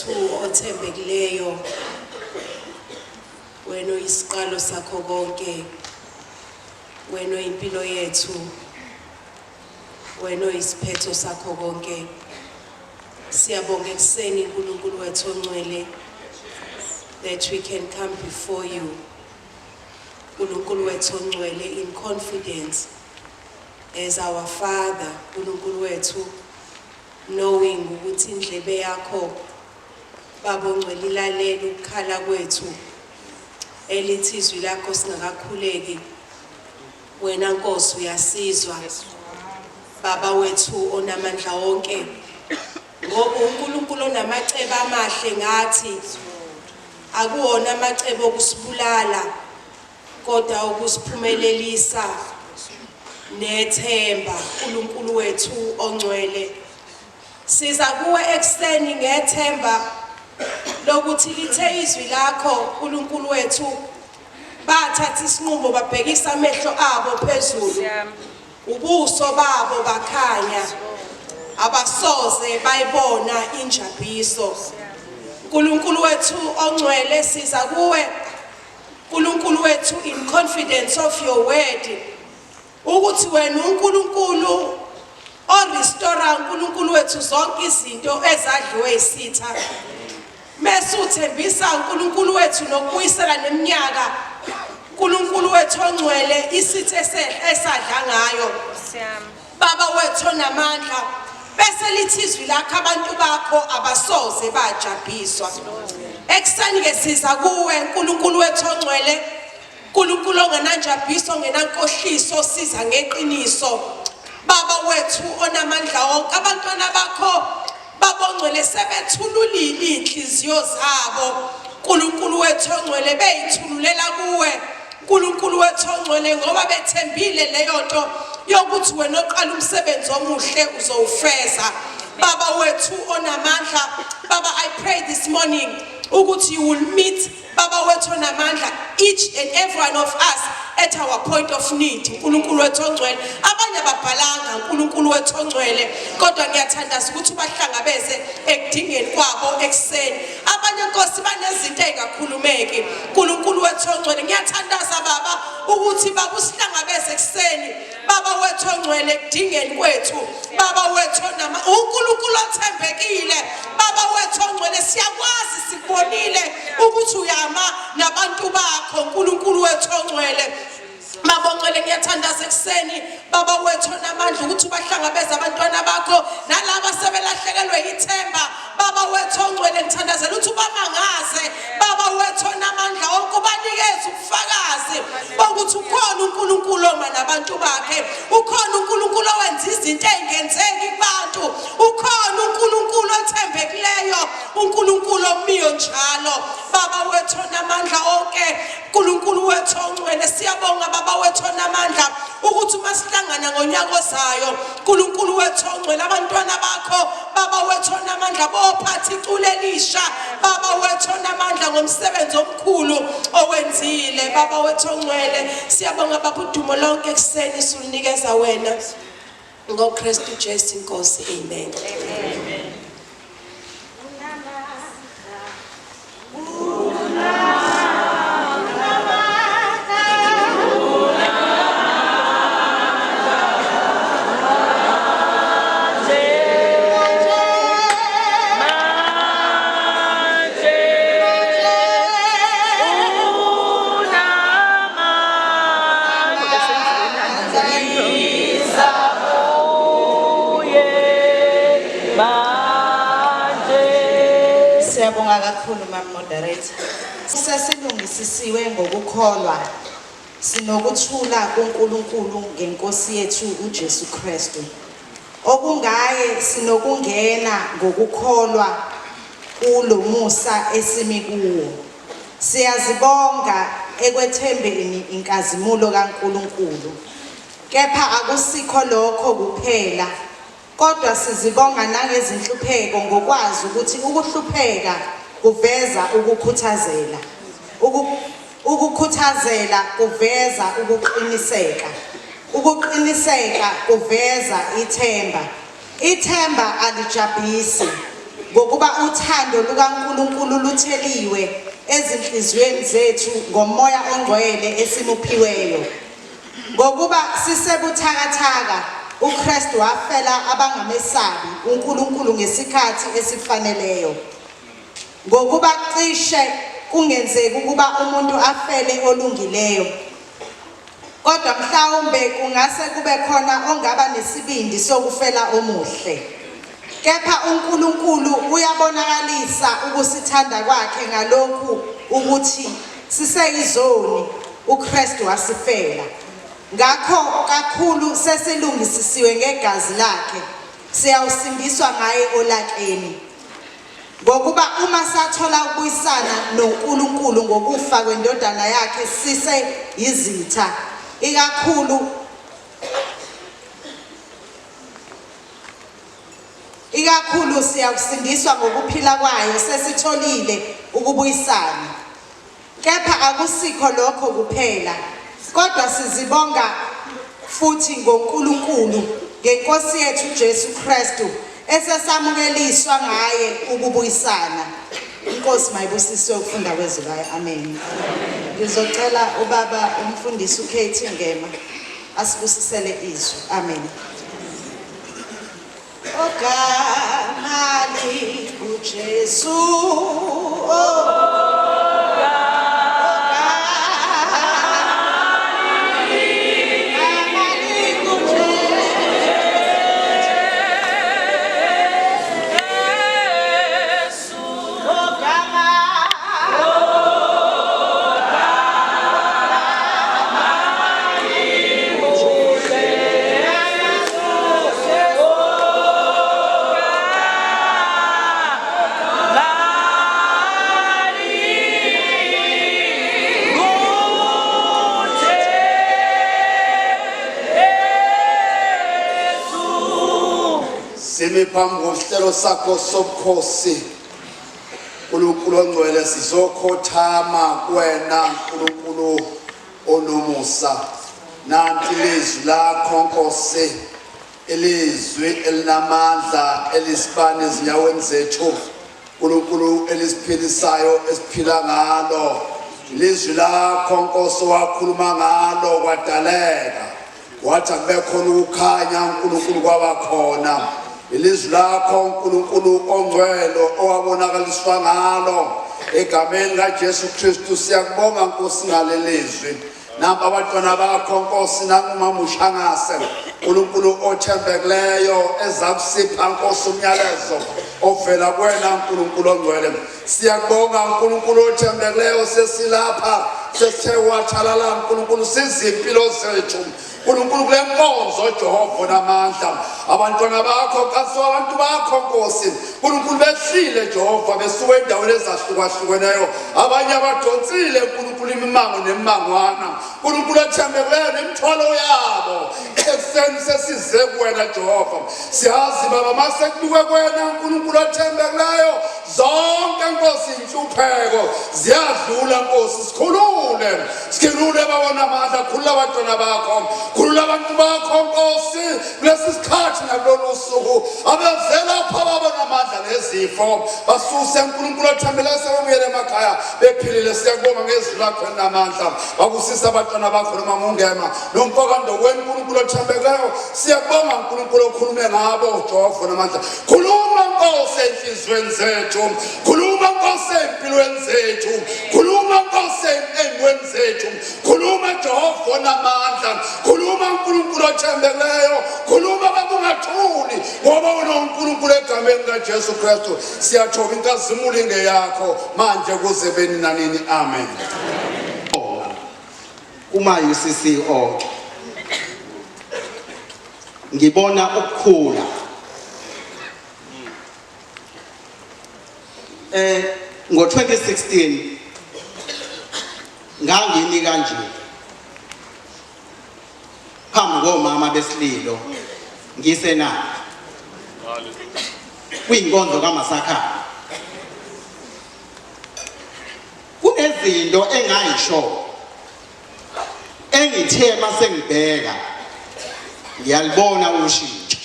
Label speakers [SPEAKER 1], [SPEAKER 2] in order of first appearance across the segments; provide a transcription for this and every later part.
[SPEAKER 1] wethu othembekileyo, wena oyisiqalo sakho konke, wena oyimpilo yethu, wena oyisiphetho sakho konke. Siyabonga ekuseni uNkulunkulu wethu ongcwele that we can come before you. uNkulunkulu wethu ongcwele in confidence as our Father, uNkulunkulu wethu, knowing ukuthi indlebe yakho Baba ongcwele ilalela ukukhala kwethu elithi izwi lakho singakakhuleki wena Nkosi uyasizwa Baba wethu onamandla wonke ngoba uNkulunkulu onamacebo amahle ngathi akuwona amacebo okusibulala kodwa ukusiphumelelisa nethemba uNkulunkulu wethu ongcwele. Siza kuwe ekuseni ngethemba lokuthi lithe izwi lakho uNkulunkulu wethu bathatha isinqumo babhekisa amehlo abo phezulu ubuso babo bakhanya abasoze bayibona injabiso. uNkulunkulu wethu ongcwele siza kuwe uNkulunkulu wethu in confidence of your word ukuthi wena uNkulunkulu o-restore uNkulunkulu wethu zonke izinto ezadliwe isitha mese uthembisa uNkulunkulu wethu nokubuyisela neminyaka uNkulunkulu wethu ongcwele isitha esadla ngayo. Baba wethu onamandla, bese lithi izwi lakho abantu bakho abasoze bajabhiswa. Ekuseni ke siza kuwe uNkulunkulu wethu ongcwele, uNkulunkulu ongenanjabhiso ongenankohliso, siza ngeqiniso. Baba wethu onamandla wonke, abantwana bakho Baba ongcwele sebethululile iy'nhliziyo zabo Nkulunkulu wethu ongcwele beyithululela kuwe Nkulunkulu wethu ongcwele ngoba bethembile leyo nto yokuthi wena oqala umsebenzi omuhle uzowufeza Baba wethu onamandla. Baba, I pray this morning ukuthi you will meet Baba wethu onamandla each and every one of us at our point of need. uNkulunkulu wethu ongcwele, abanye ababhalanga uNkulunkulu wethu ongcwele, kodwa ngiyathandaza ukuthi ubahlangabeze ekudingeni kwabo ekuseni. Abanye Nkosi banezinto ezingakhulumeki. uNkulunkulu wethu ongcwele, ngiyathandaza Baba ukuthi Baba usihlangabeze ekuseni Baba wethu ongcwele ekudingeni kwethu. Baba wethu onama uNkulunkulu othembekile. Baba wethu ongcwele siyakwazi sikubonile ukuthi uyama nabantu bakho uNkulunkulu wethu ongcwele. Baba ongcwele ngiyathandaza ekuseni Baba wethu onamandla ukuthi ubahlangabeze abantwana bakho nalaba sebelahlekelwe ithemba. Baba wethu ongcwele ngithandazela ukuthi ubamangaze Baba wethu onamandla onke ubanikeze ubufakazi bokuthi ukhona uNkulunkulu oma nabantu bakhe, ukhona uNkulunkulu owenza izinto ey'ngenzeki kubantu, ukhona uNkulunkulu othembekileyo, uNkulunkulu omiyo njalo. Baba wethu onamandla onke, uNkulunkulu wethu ongcwele, siyabonga Baba wethu onamandla ukuthi uma sihlangana ngonyaka ozayo, uNkulunkulu wethu ongcwele, abantwana bakho Baba wethu onamandla bophatha iculo elisha Baba wethu onamandla ngomsebenzi omkhulu owenzile Baba wethu ongcwele. Siyabonga Baba, udumo lonke ekuseni silunikeza wena ngoKristu Jesu inkosi. Amen, amen.
[SPEAKER 2] Siyabonga kakhulu Mam Moderator. Sesilungisisiwe ngokukholwa sinokuthula kuNkulunkulu ngeNkosi yethu uJesu Kristu. Okungaye sinokungena ngokukholwa kulomusa esimi kuwo. Siyazibonga ekwethembeni inkazimulo kaNkulunkulu. Kepha akusikho lokho kuphela, kodwa sizibonga nangezinhlupheko ngokwazi ukuthi ukuhlupheka kuveza ukukhuthazela. Ukukhuthazela kuveza ukuqiniseka. Ukuqiniseka kuveza ithemba. Ithemba alijabhisi. Ngokuba uthando lukaNkulunkulu lutheliwe ezinhliziyweni zethu ngoMoya oNgcwele esimuphiweyo. Ngokuba sisebuthakathaka, uKristu wafela abangamesabi uNkulunkulu ngesikhathi esifaneleyo. Ngokuba cishe kungenzeki ukuba umuntu afele olungileyo, kodwa mhlawumbe kungase kube khona ongaba nesibindi sokufela omuhle. Kepha uNkulunkulu uyabonakalisa ukusithanda kwakhe ngalokhu ukuthi siseyizoni uKristu wasifela. Ngakho kakhulu sesilungisisiwe ngegazi lakhe, siyawusindiswa ngaye olakeni. Ngokuba uma sathola ukubuyisana noNkulunkulu ngokufa kwendodana yakhe sise yizitha, ikakhulu ikakhulu siyakusindiswa ngokuphila kwayo sesitholile ukubuyisana. Kepha akusikho lokho kuphela, kodwa sizibonga futhi ngoNkulunkulu ngeNkosi yethu uJesu Kristu esesamukeliswa ngaye ukubuyisana. Inkosi mayibusiswe ukufunda kwezwi layo. Amen. Ngizocela ubaba umfundisi uKT Ngema asibusisele izwi. Amen. Ogama linguJesu, oh.
[SPEAKER 3] Simi phambi kohlelo sakho sobukhosi Nkulunkulu ongcwele sizokhothama kuwena Nkulunkulu onomusa nanti ilizwi lakho Nkosi ilizwi elinamandla elisibani ezinyaweni zethu Nkulunkulu elisiphilisayo esiphila ngalo ilizwi lakho Nkosi wakhuluma ngalo kwadaleka wathi akube khona ukukhanya uNkulunkulu kwaba khona ilizwi lakho uNkulunkulu ongcwele owabonakaliswa ngalo egameni kaJesu Kristu siyakubonga Nkosi ngalelizwi nampa abantwana bakho Nkosi nangumama uShangase uNkulunkulu othembekileyo ezakusipha Nkosi umyalezo ovela kuwena uNkulunkulu ongcwele Siyakubonga uNkulunkulu othembekileyo sesilapha sesithe wathalala uNkulunkulu sizimpilo zethu uNkulunkulu kule nkonzo Jehova onamandla abantwana bakho kaso abantu bakho Nkosi uNkulunkulu behlile Jehova besuka endaweni ezahlukahlukeneyo abanye abadonsile uNkulunkulu imimango nemimangwana uNkulunkulu othembekileyo nemithwalo yabo ekuseni sesize kuwena Jehova siyazi baba masekubukwe kuwena uNkulunkulu othembekileyo zonke nkosi inhlupheko ziyadlula nkosi sikhulule sikhulule babona amandla khulula abantwana bakho khulula abantu bakho nkosi kulesi sikhathi nakulolu suku abeze lapha babona amandla nezifo basuse uNkulunkulu othembele sebebuyele emakhaya bephilile siyakubonga ngezwi lakho elinamandla babusise abantwana bakho noma mungema nomfokandokweni uNkulunkulu othembekileyo siyakubonga uNkulunkulu okhulume ngabo Jehova namandla khuluma nkosi enhliziyweni zethu khuluma nkosi empilweni zethu khuluma nkosi ey'ntweni zethu khuluma Jehova onamandla khuluma uNkulunkulu othembekileyo khuluma bakungathuli ngoba unoNkulunkulu egameni kaJesu Kristu siyathoba inkazimulo ingeyakho manje kuze beni nanini amen
[SPEAKER 4] kuma UCC onke ngibona ukukhula eh ngo-2016 ngangimi kanje phambi komama besililo ngisenapha kwinkonzo kaMasakhane Kunezinto engayisho engithe masengibheka ngiyalibona ushintsho.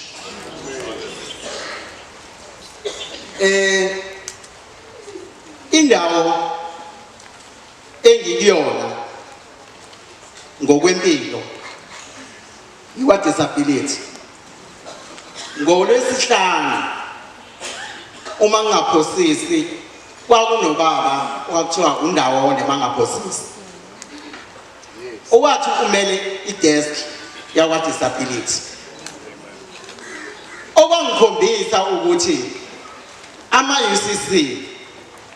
[SPEAKER 4] Indawo engikuyona ngokwempilo iwa disability ngolwesihlanu uma ngingaphosisi kwakunobaba okwakuthiwa uNdawonde mangaphosisi owathi umele i-desk yakwa-disability okwangikhombisa ukuthi ama-UCC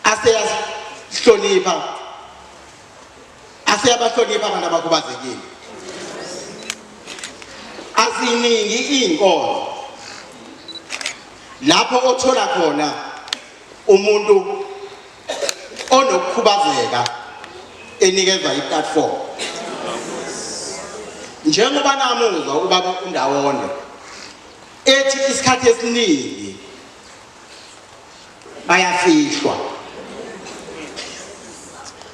[SPEAKER 4] aseyahlonipha aseyabahlonipha abantu abakhubazekile. Aziningi iy'nkonzo lapho othola khona umuntu onokukhubazeka enikezwa i-platform njengoba namuzwa ubaba uNdawonde ethi isikhathi esiningi bayafihlwa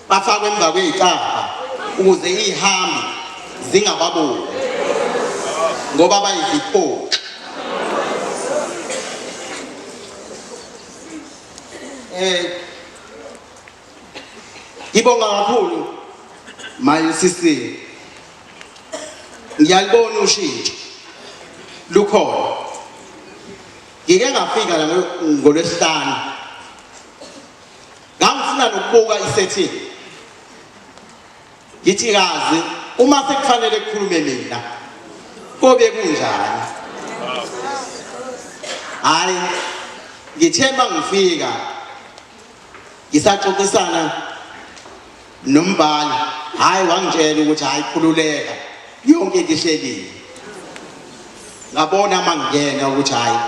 [SPEAKER 4] bafakwe emva kwey'cabha ukuze iy'hambi zingababoni ngoba bayiziphoxi. Ngibonga kakhulu my UCC. Ngiyalibona ushintsho lukhona. Ngike ngafika la ngolwesihlanu. Ngangifuna nokubuka isetting. Ngithi kazi uma sekufanele kukhulume mina kobe kunjani. Hayi ngithe mangifika ngisaxoxisana nombhali hayi wangitshela ukuthi hayi khululeka yonke into ihleliwe. Ngabona mangingena ukuthi hayi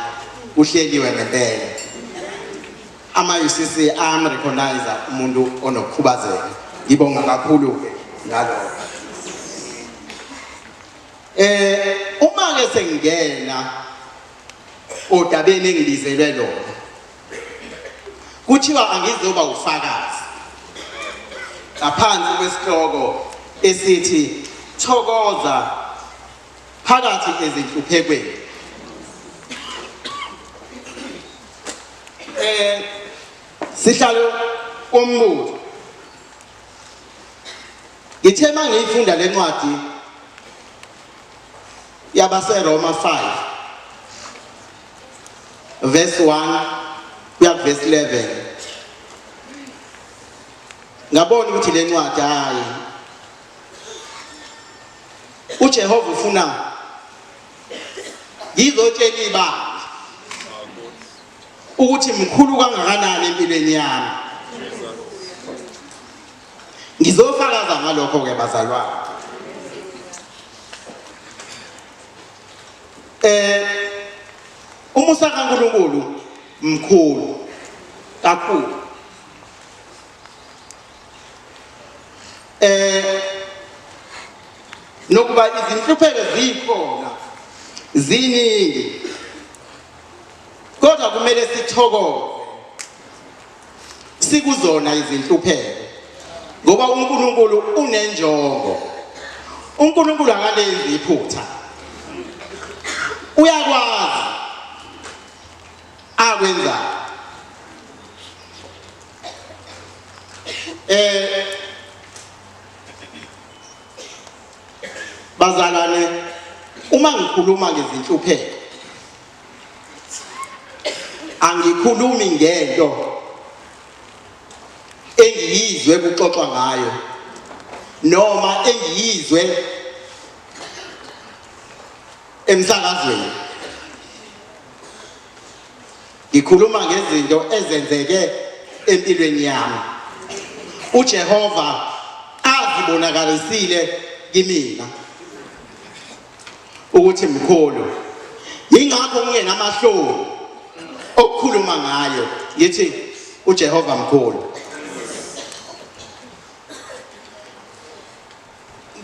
[SPEAKER 4] kuhleliwe ngempela. Ama-UCC ayamrecognize umuntu onokukhubazeka. Ngibonga kakhulu-ke ngalokho. Uma ke sengingena odabeni engibizelwe lona, kuthiwa angizoba ufakazi ngaphansi kwesihloko esithi thokoza phakathi ezinhluphekweni. Sihlalo wombutho, ngithe mangiyifunda lencwadi yabaseRoma 5 verse 1 kuya verse 11, ngabona ukuthi lencwadi hayi uJehova ufuna ngizotshela ibandla ukuthi mkhulu kangakanani empilweni yami. Ngizofakaza ngalokho ke bazalwane. Umusa kaNkulunkulu mkhulu kakhulu. Nokuba izinhlupheko zikhona ziningi, kodwa kumele sithokoze sikuzona izinhlupheko, ngoba uNkulunkulu unenjongo. uNkulunkulu akalenzi iphutha, uyakwazi akwenza. Bazalwane, uma ngikhuluma ngezinhlupheko angikhulumi ngento engiyizwe kuxoxwa ngayo noma engiyizwe emsakazweni. Ngikhuluma ngezinto ezenzeke empilweni yami uJehova azibonakalisile kimina ukuthi mkhulu. Yingakho ngingenamahloni okukhuluma ngayo, ngithi uJehova mkhulu.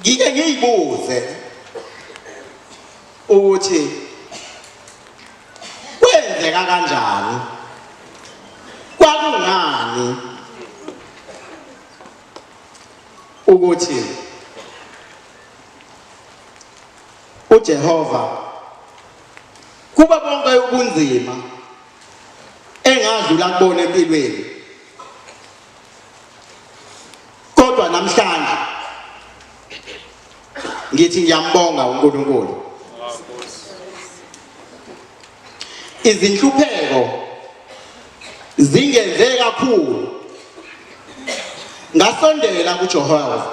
[SPEAKER 4] Ngike ngiyibuze ukuthi kwenzeka kanjani, kwakungani ukuthi uJehova kuba bonke ubunzima Engadlula kubona empilweni. Kodwa namhlanje ngithi ngiyambonga uNkulunkulu. Izinhlupheko zingenze kakhulu ngasondela kuJehova.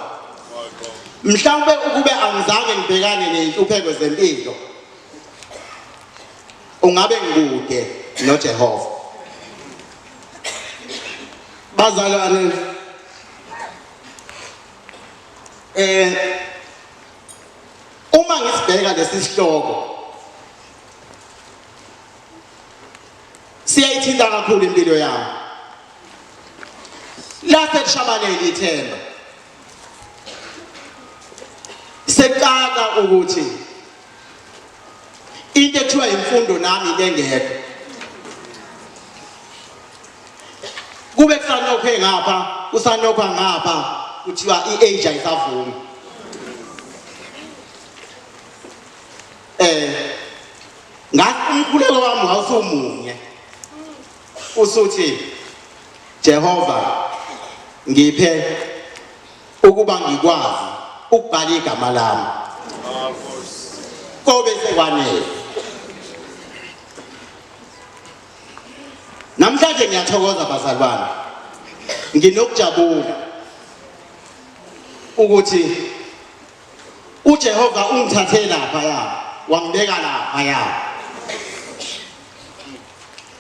[SPEAKER 4] Mhlawumbe ukube angizange ngibhekane nezinhlupheko zempilo ungabe ngikude noJehova. Bazalwane eh uma ngisibheka lesi sihloko siyayithinta kakhulu impilo yami. Lase lishabalele ithemba. Secaca ukuthi into ethiwa imfundo nami into engekho. Kube kusanokhe ngapha, kusanokha ngapha kuthiwa i-age ayisavumi. Eh ngathi umkhuleko wami wawusumunye usuthi Jehova ngiphe ukuba ngikwazi ukubhala igama lami kobe sekwanele. Namhlanje ngiyathokoza bazalwane, nginokujabula ukuthi uJehova ungithathe lapha ya wangibeka lapha ya.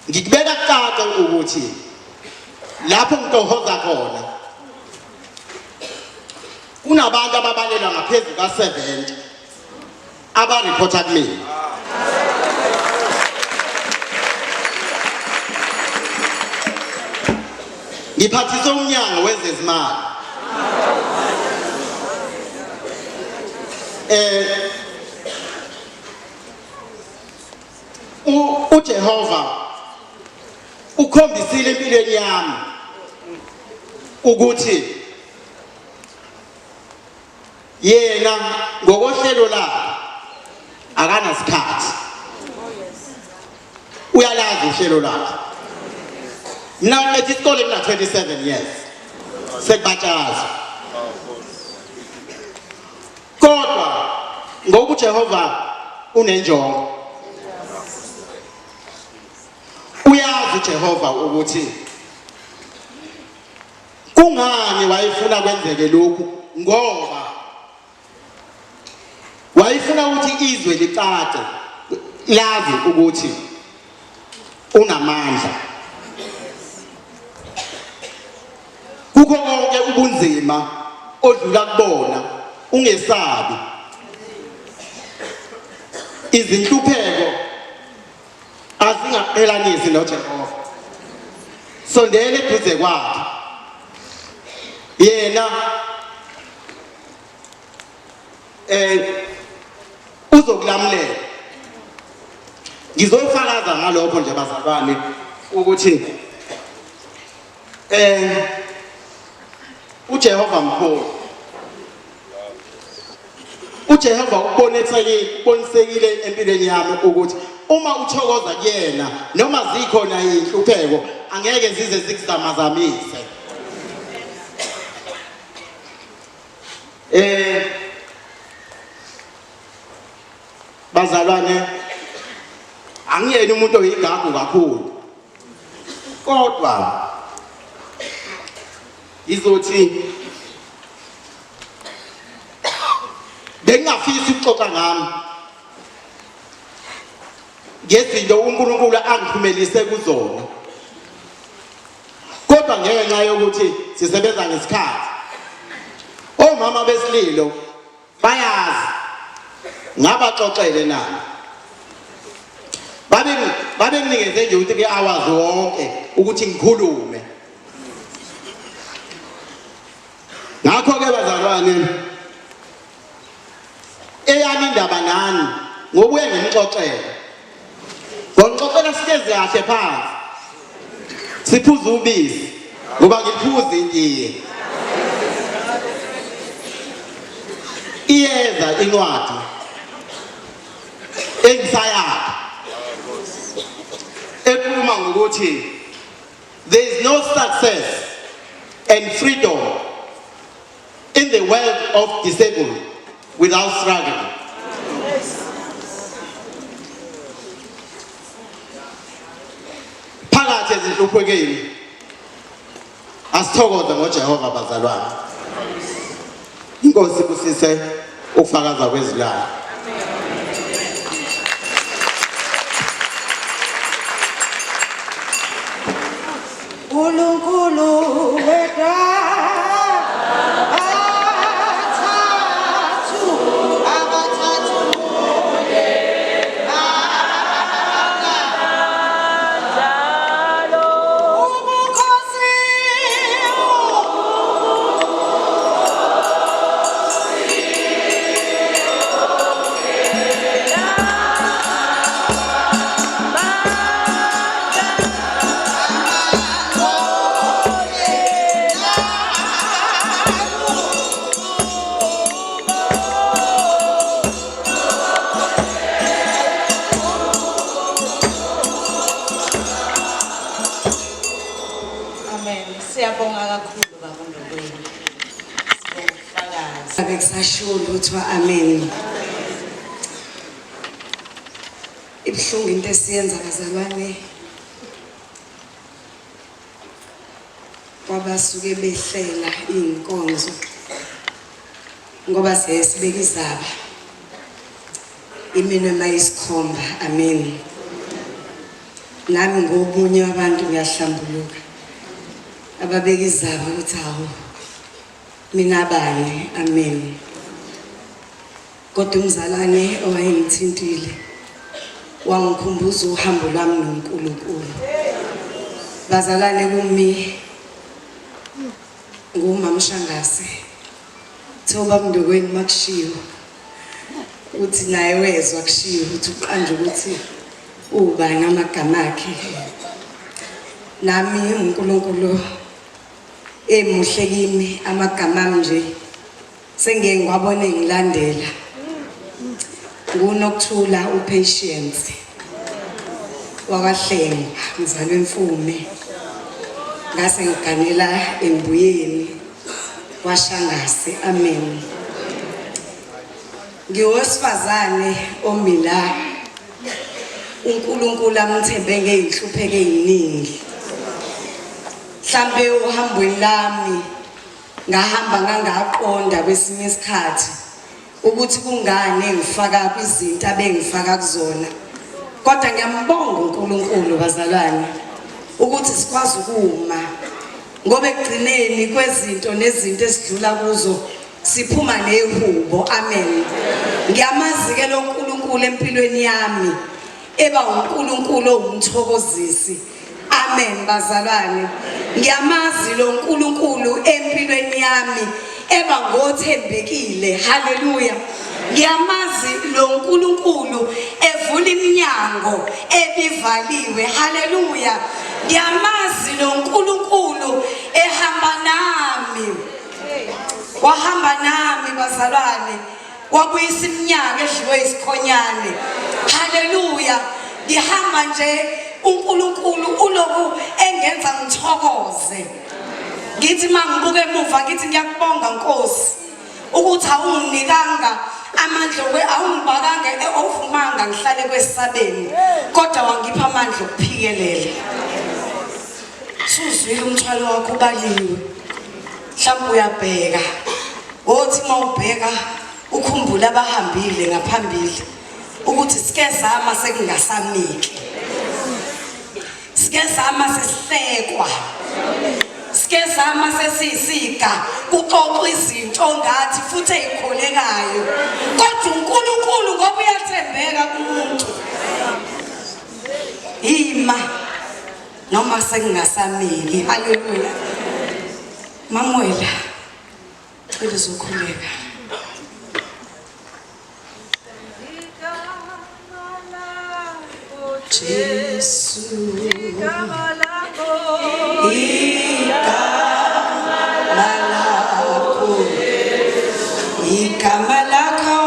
[SPEAKER 4] Ngikubeka kucace ukuthi lapho ngitohoza khona kunabantu ababalelwa ngaphezu ka-70 abarephotha kumina. Ngiphathiswe umnyango wezezimali. Eh uJehova ukhombisile empilweni yami ukuthi yena ngokohlelo lakhe akanasikhathi, uyalazi uhlelo lwakhe. Mina ngiqeda isikole ngina 27 years sekubatshazwa, kodwa ngoba uJehova unenjongo, uyazi uJehova ukuthi kungani wayefuna kwenzeke lokhu, ngoba wayefuna ukuthi izwe licace lazi ukuthi unamandla. Kukho konke ubunzima odlula kubona, ungesabi. Izinhlupheko azingaqhelanisi noJehova. Sondela eduze kwakhe. Yena eh uzokulamulela. Ngizofakaza ngalokho nje bazalwane ukuthi eh uJehova mkhulu. uJehova ukubonisekile ukubonisekile empilweni yami ukuthi uma uthokoza kuyena noma zikhona inhlupheko angeke zize zikuzamazamise. Eh bazalwane angiyena umuntu oyigagu kakhulu, kodwa izothi bengingafisi ukuxoxa ngami ngezinto uNkulunkulu angiphumelise kuzona, kodwa ngenxa yokuthi sisebenza ngesikhathi, omama besililo bayazi ngabaxoxele nami babe babenginikeze nje u-3 hours wonke ukuthi ngikhulume. Ngakho-ke bazalwane, eyami indaba nani ngobuye ngimxoxele, ngongixoxela sihlezi kahle phansi siphuza ubisi, ngoba ngiphuza intiye. Iyeza incwadi engisayakha ekhuluma ngokuthi There is no success and freedom in the world of disabled without struggle. Phakathi ezinhluphekweni asithokoze ngoJehova bazalwane. Inkosi ibusise ukufakaza kwezwi layo.
[SPEAKER 2] uNkulunkulu wedwa abathathu abathathu ubukhosi. Amen. Siyabonga kakhulu baba Ndokweni. Sibonga ubufakazi.
[SPEAKER 5] Abekusashiwo lutho, amen. Ibuhlungu into esiyenza bazalwane kwabasuke behlela iy'nkonzo ngoba siyaye sibeke izaba iminwe mayisikhomba, amen. Nami ngobunye wabantu ngiyahlambuluka ababeka izaba ukuthi hawu mina bani, amen. Kodwa umzalwane owayengithintile wangikhumbuza uhambo lwami noNkulunkulu. Bazalwane, kumi ngumama Shangase thoba mndokweni makushiwo uthi naye wezwa kushiwo ukuthi uqanja ukuthi ubani amagama akhe. Nami uNkulunkulu emuhle kimi, amagama ami nje sengike ngiwabone ngilandela nguNokuthula uPatience wakwaHlengwa, ngizalwe eMfume, ngase ngiganela eMbuyeni kwaShangase, amen. Ngiwesifazane omila uNkulunkulu amthembe ngeyinhlupheko eziningi. Mhlambe uhambweni lami ngahamba ngangaqonda kwesinye isikhathi ukuthi kungani engifaka kwizinto abengifaka kuzona, kodwa ngiyambonga uNkulunkulu bazalwane ukuthi sikwazi ukuma, ngoba ekugcineni kwezinto nezinto esidlula kuzo siphuma nehubo, amen. Ngiyamazi ke lo nkulunkulu empilweni yami eba uNkulunkulu owumthokozisi, amen bazalwane. Ngiyamazi lo nkulunkulu empilweni yami eba ngothembekile, haleluya. Ngiyamazi lo nkulunkulu evula iminyango ebivaliwe, haleluya. Ngiyamazi lo nkulunkulu ehamba nami, wahamba nami bazalwane, wabuyisa iminyaka edliwe isikhonyane, haleluya. Ngihamba nje uNkulunkulu uloku engenza ngithokoze. Ngithi mangibuka emuva ngithi ngiyakubonga Nkosi ukuthi awunginikanga amandla okwe awungibakanga awuvumanga ngihlale kwesabeni, kodwa wangipha amandla okuphikelela. Suzwile umthwalo wakho ubaliwe, mhlawumbe uyabheka wothi uma ubheka ukhumbule abahambile ngaphambili ukuthi sike zama sekungasamiki, sike zama sesihlekwa, sike zama sesiyisiga kuxoxwa izinto ngathi futhi eyikholekayo, kodwa uNkulunkulu ngoba uyathembeka kumuntu ima noma sekungasamiki, haleluya. Mamuela, cela uzokhuleka. Jesu, igama lakho, igama lakho,
[SPEAKER 1] Igama lakho.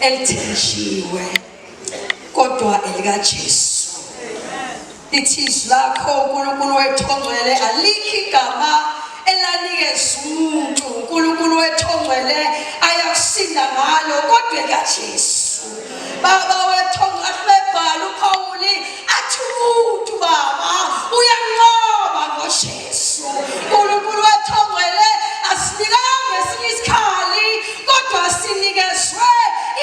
[SPEAKER 5] Elithenjiwe kodwa elikaJesu. Lithi izwi lakho uNkulunkulu wethu ongcwele alikho igama elanikezwa umuntu uNkulunkulu wethu ongcwele ayakusinda ngalo kodwa elikaJesu. Baba wethu ongcwele bebhala uPawuli athi umuntu baba uyanqoba ngoJesu. uNkulunkulu wethu ongcwele asinikanga esinye isikhali kodwa sinikezwe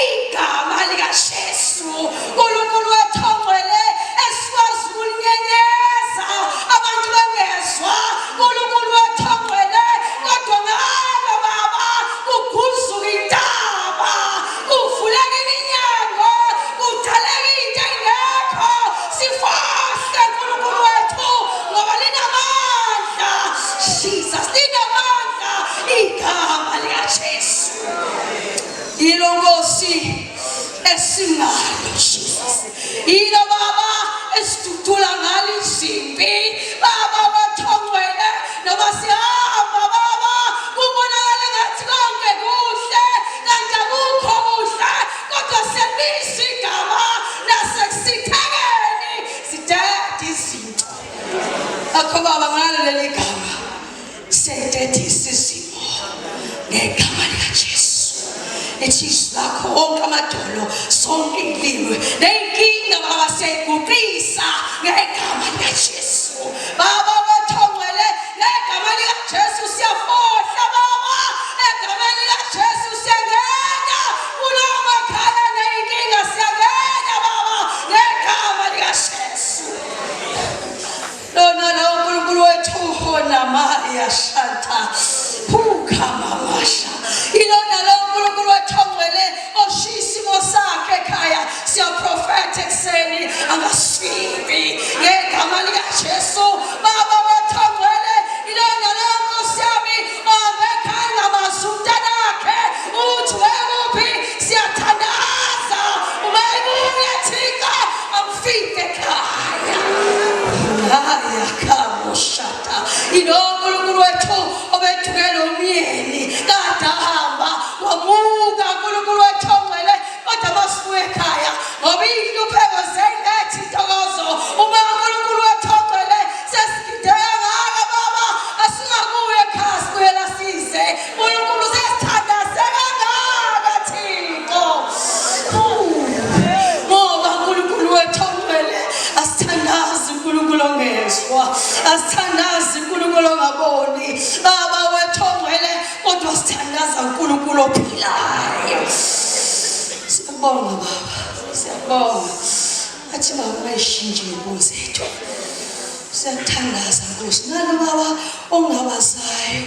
[SPEAKER 5] igama likaJesu. uNkulunkulu wethu ongcwele esikwazi ukulinyenyeza abantu bengezwa. uNkulunkulu wethu ongcwele kodwa ngalo baba kuguzuka intaba, kuvuleka iminyango, kudaleka into engekho. Sifohle uNkulunkulu wethu ngoba linamandla. Jesus linamandla igama likaJesu. Yilo Nkosi esinalo Jesus. Yilo Baba esidudula ngalo izimpi. Baba wethongwele noma sihamba Baba kubonakala ngathi konke kuhle kanti akukho kuhle kodwa siyabisa igama nasekusithekeni sidede izinto. Akho Baba ngalo leli gama siyayidedisa izimo ngegama likaJesu. Lithi izwi lakho wonke amadolo sonke iy'limi ney'nkinga baba siyayiguqisa ngegama likaJesu. Baba wethu ongcwele ngegama likaJesu siyafohla baba egameni likaJesu siyangena kulawo makhaya ney'nkinga siyangena baba ngegama likaJesu. Lona la uNkulunkulu wethu onamaya shanta phuka mamasha. Ilona la uNkulunkulu wethu ongcwele oshiya isimo sakhe ekhaya siyaprofetha ekuseni angasindi ngegama likaJesu. Baba wethu ongcwele ilona la Nkosi yami ohambe ekhaya ngamazi umntanakhe uthi wekuphi siyathandaza uma ebuya Thixo amfike ekhaya. Haya kamoshata. Ilo uNkulunkulu wethu obethukela umyeni kade ahamba wamuka uNkulunkulu wethu ongcwele kodwa masibuye ekhaya ngoba iy'nhlupheko zey'letha intokozo uma uNkulunkulu wethu ongcwele sesigide kangaka baba asingakuye ekhaya sibuyela size uNkulunkulu sesithandaze kangaka Thixo. Ngoba uNkulunkulu wethu ongcwele asithandazi uNkulunkulu ongezwa, asithandazi uNkulunkulu ongaboni. Baba wethu ongcwele kodwa sithandaza uNkulunkulu ophilayo. Siyabonga baba, siyabonga. Athi baba bayishintshe iy'mpilo zethu. Siyakuthandaza Nkosi. Nalo baba ongabazayo.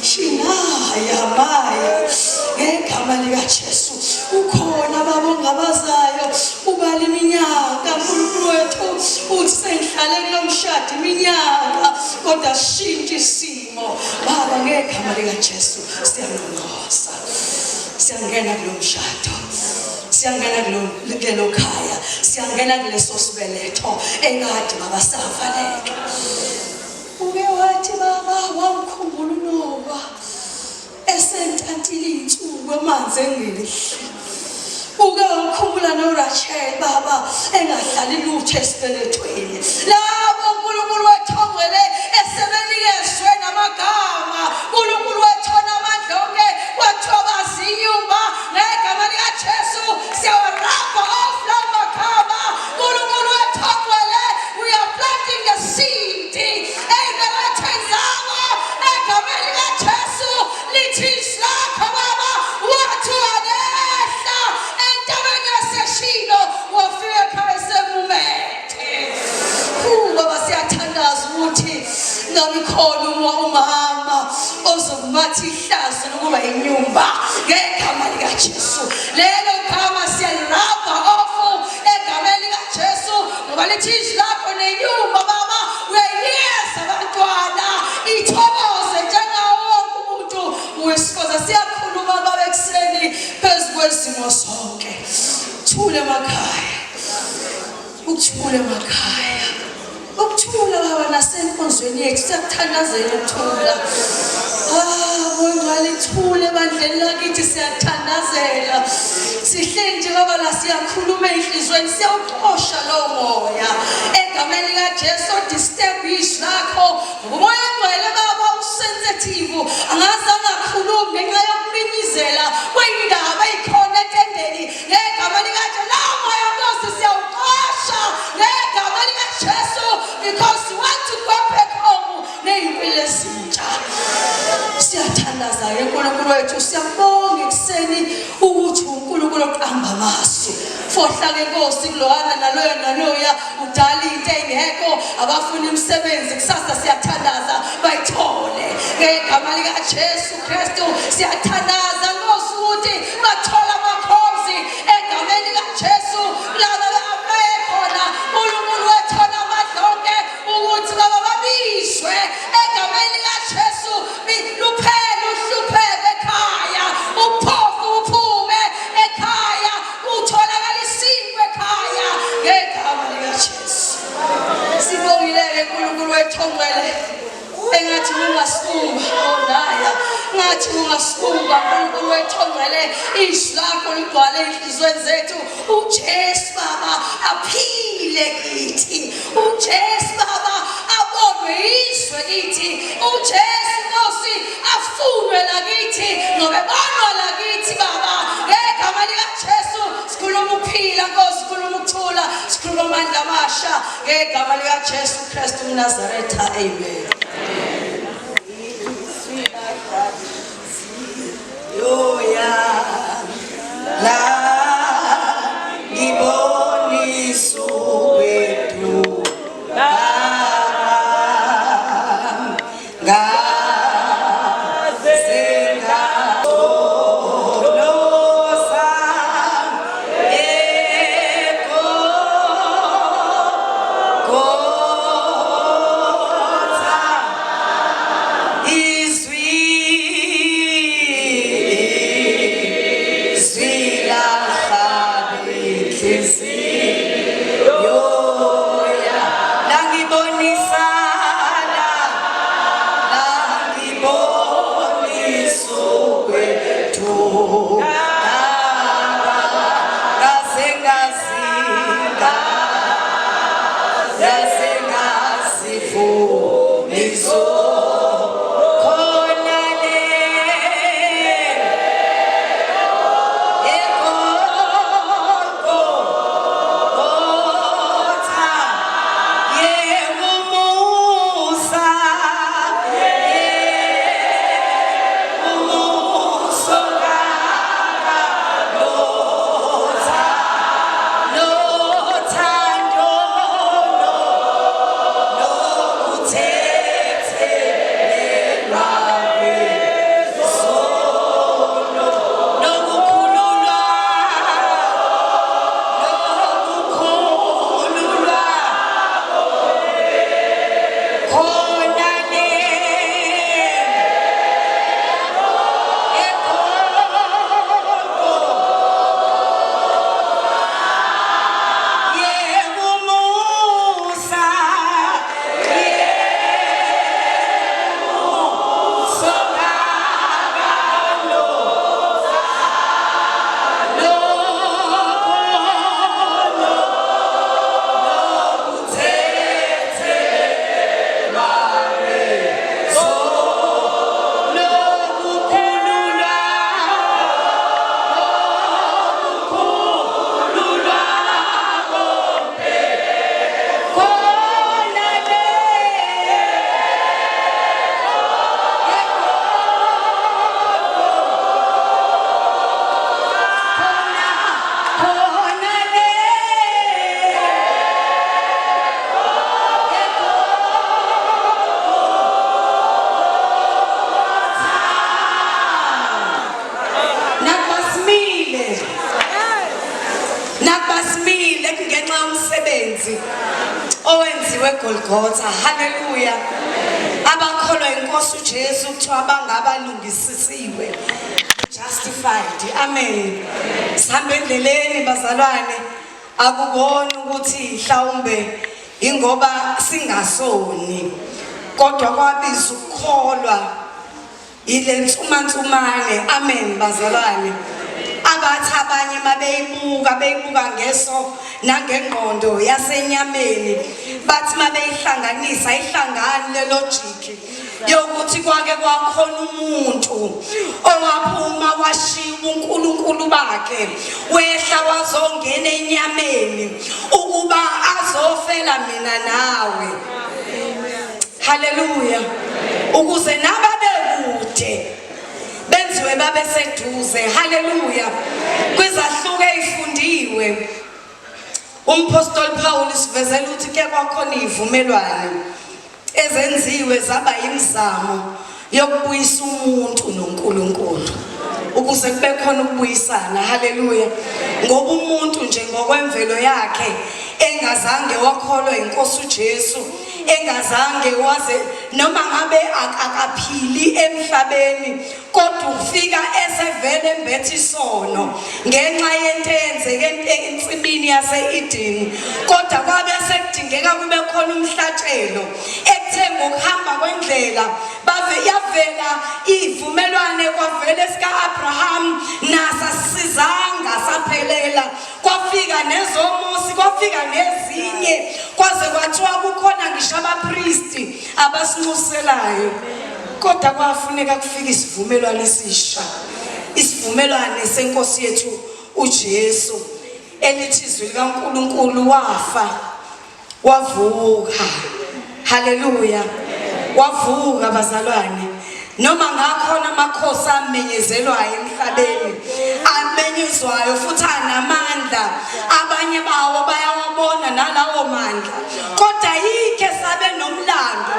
[SPEAKER 5] Shinaya maya ngegama likaJesu ukhona baba ongabazayo ubala iminyaka uNkulunkulu wethu uthi sengihlale kulo mshado iminyaka kodwa shintsha isimo baba ngegama likaJesu siyanqonqoza siyangena kulo mshado siyangena kulelo khaya siyangena kuleso sibeletho ekade baba savaleka uke wathi baba wamkhumbula uNowa esentantile iy'nsuku amanzi engehli uke wamkhumbula noRachel baba engadlali lutho esibelethweni labo uNkulunkulu wethu ongcwele esebenikezwe namagama uNkulunkulu wethu onamandla onke kwathiwa bazinyumba ngegama likaJesu siyawarabha off lawo magama uNkulunkulu wethu ongcwele we are planting the seed ey'belethweni zabo egameni likaJesu lithi izwi lakho baba wathi walehla entabeni yaseShilo wafika ekhaya esemumethe. Baba siyathandaza ukuthi ngabe khona umama ozokumatha ihlazo lokuba inyumba ngegama likaJesu. Lelo gama siyalirabha ofu egameni likaJesu ngoba lithi izwi lakho nenyumba baba uyayiyeza abantwana ithokoze njengawo wonke umuntu wesifazane. Siyakhuluma baba ekuseni phezu kwezimo zonke. Thule emakhaya. Ukuthula emakhaya. Ukuthula.
[SPEAKER 6] Thula baba nasenkonzweni yethu siyakuthandazela ukuthula. Ah, bongcwele thule ebandleni lakithi siyakuthandazela. Sihleli nje baba la siyakhuluma enhlizweni siyawuxosha lowo moya. Egameni likaJesu disturb izwi lakho. Umoya ongcwele baba usensitive angaze angakhulumi ngenxa yokuminyizela kweyindaba eyikhona etendeni ngegama likaJesu. Lowo moya Nkosi siyawuxosha ngegama likaJesu because we want to go back home ney'mpilo ezintsha. Siyathandaza-ke uNkulunkulu wethu, siyabonga ekuseni ukuthi uNkulunkulu oqamba amasu. Fohla-ke Nkosi kulowana naloya naloya udala into engekho abafuna imisebenzi kusasa siyathandaza bayithole ngegama likaJesu Kristu siyathandaza Nkosi ukuthi bathola amakhozi egameni likaJesu laba abaye khona uNkulunkulu wethu onamandla onke ukuthi baba babizwe egameni likaJesu luphele uhlupheke ekhaya uphofu uphume ekhaya kutholakala isinkwa ekhaya ngegama likaJesu sibongile-ke uNkulunkulu wethu ongcwele engathi ungasibumba onaya ngathi ungasibumba uNkulunkulu wethu ongcwele izwi lakho ligcwale enhliziyweni zethu uJesu baba aphile kithi uJesu baba abonwe izwe kithi uJesu Nkosi afunwe lakithi ngoba ebonwa lakithi baba ngegama likaJesu sikhuluma ukuphila Nkosi sikhuluma ukuthula sikhuluma amandla amasha ngegama likaJesu Kristu uMnazaretha amen.
[SPEAKER 5] Yoya la ngibonisa ukwethu ngaze ngalosa eGolgotha izwi izwi lahlabe inhliziyo ya langibonisana langibonisa ukwethu ngaze ngazinga ngaze ngazifuna khona le eGolgotha yewumusa yewumusa kaLotha nothando nokuthethelelwa kwezono nokukhululwa nokukhululwa khona le eGolgotha yewumusa yewumusa kaLotha nokholo nokuthethelelwa kwezono nokukhululwa nokukhululwa khona le khona le Nakubasimile. Nakubasimile kungenxa yomsebenzi owenziwe eGolgotha. Haleluya. Abakholwa inkosi uJesu kuthiwa bangabalungisisiwe. Justified. Amen. Sihambe endleleni bazalwane. Akubona ukuthi mhlawumbe Ingoba singasoni kodwa kwabiza ukukholwa ile nsumansumane. Amen bazalwane. Abathi abanye mabeyibuka beyibuka ngeso nangengqondo yasenyameni, bathi mabeyihlanganisa ihlangani le logic yokuthi kwake kwakhona umuntu owaphuma washiya ubuNkulunkulu bakhe wehla wazongena enyameni ukuba azofela mina nawe. Haleluya. Ukuze nababekude benziwe babe seduze. Haleluya. Kwizahluko ezifundiwe uMpostoli Paul sivezela ukuthi ke kwakhona izivumelwano ezenziwe zaba imizamo yokubuyisa umuntu noNkulunkulu ukuze kube khona ukubuyisana. Haleluya. Ngoba umuntu nje ngokwemvelo yakhe engazange wakholwa inkosi uJesu, engazange waze noma ngabe akaphili emhlabeni, kodwa ufika esevele embethe isono ngenxa yento eyenzeke ensimini yase-Edeni. Kodwa kwabe sekudingeka kube khona umhlatshelo ekuthe ngokuhamba kwendlela bave yavela ivumelwane, kwavela esika-Abraham, nasasizanga saphelela, kwafika nezoMosi, kwafika nezinye, kwaze kwathiwa kukhona ngisho abapristi abasinxuselayo. Kodwa kwafuneka kufike isivumelwano esisha, isivumelwano senkosi yethu uJesu, elithi izwi likaNkulunkulu wafa wavuka. Haleluya, wavuka bazalwane. Noma ngakhona amakhosi amenyezelwayo emhlabeni, amenyezwayo futhi anamandla, abanye bawo bayawabona nalawo mandla, kodwa yikhe sabe nomlando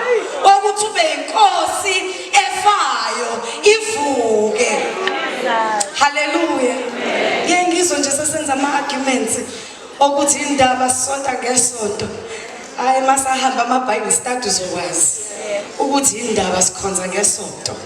[SPEAKER 5] wokuthi ube inkosi efayo ivuke. Haleluya. Ngeke ngizwe nje sesenza ama arguments okuthi indaba sisonta ngesonto. Hayi, masahamba ama Bible study uzokwazi ukuthi indaba sikhonza ngesonto.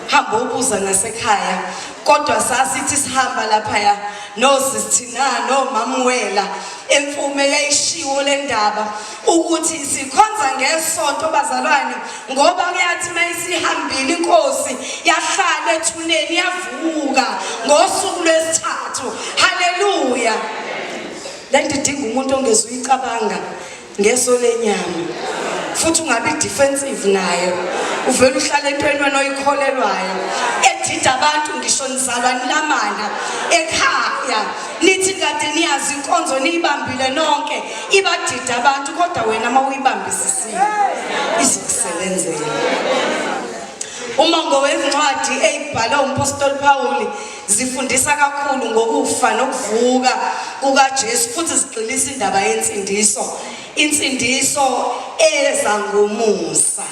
[SPEAKER 5] Hamba ubuza nasekhaya. Kodwa sasithi sihamba laphaya nosisi thina nomamuwela emfume yayishiwo le ndaba ukuthi sikhonza ngesonto bazalwane, ngoba kuyathi mayisihambile inkosi yahlala ethuneni yavuka ngosuku lwesithathu. Haleluya. Lento idinga umuntu ongezuyicabanga ngeso lenyama, futhi ungabi defensive nayo, uvele uhlale entweni wena oyikholelwayo edida abantu. Ngisho nizalwa nilamana ekhaya, nithi kade niyazi inkonzo niyibambile nonke, ibadida abantu, kodwa wena uma uyibambisisile izokusebenzela. Umongo wezincwadi eyibhalwe umpostoli Paul zifundisa kakhulu ngokufa nokuvuka kukaJesu, futhi zigxilisa indaba yensindiso, insindiso eza ngomusa.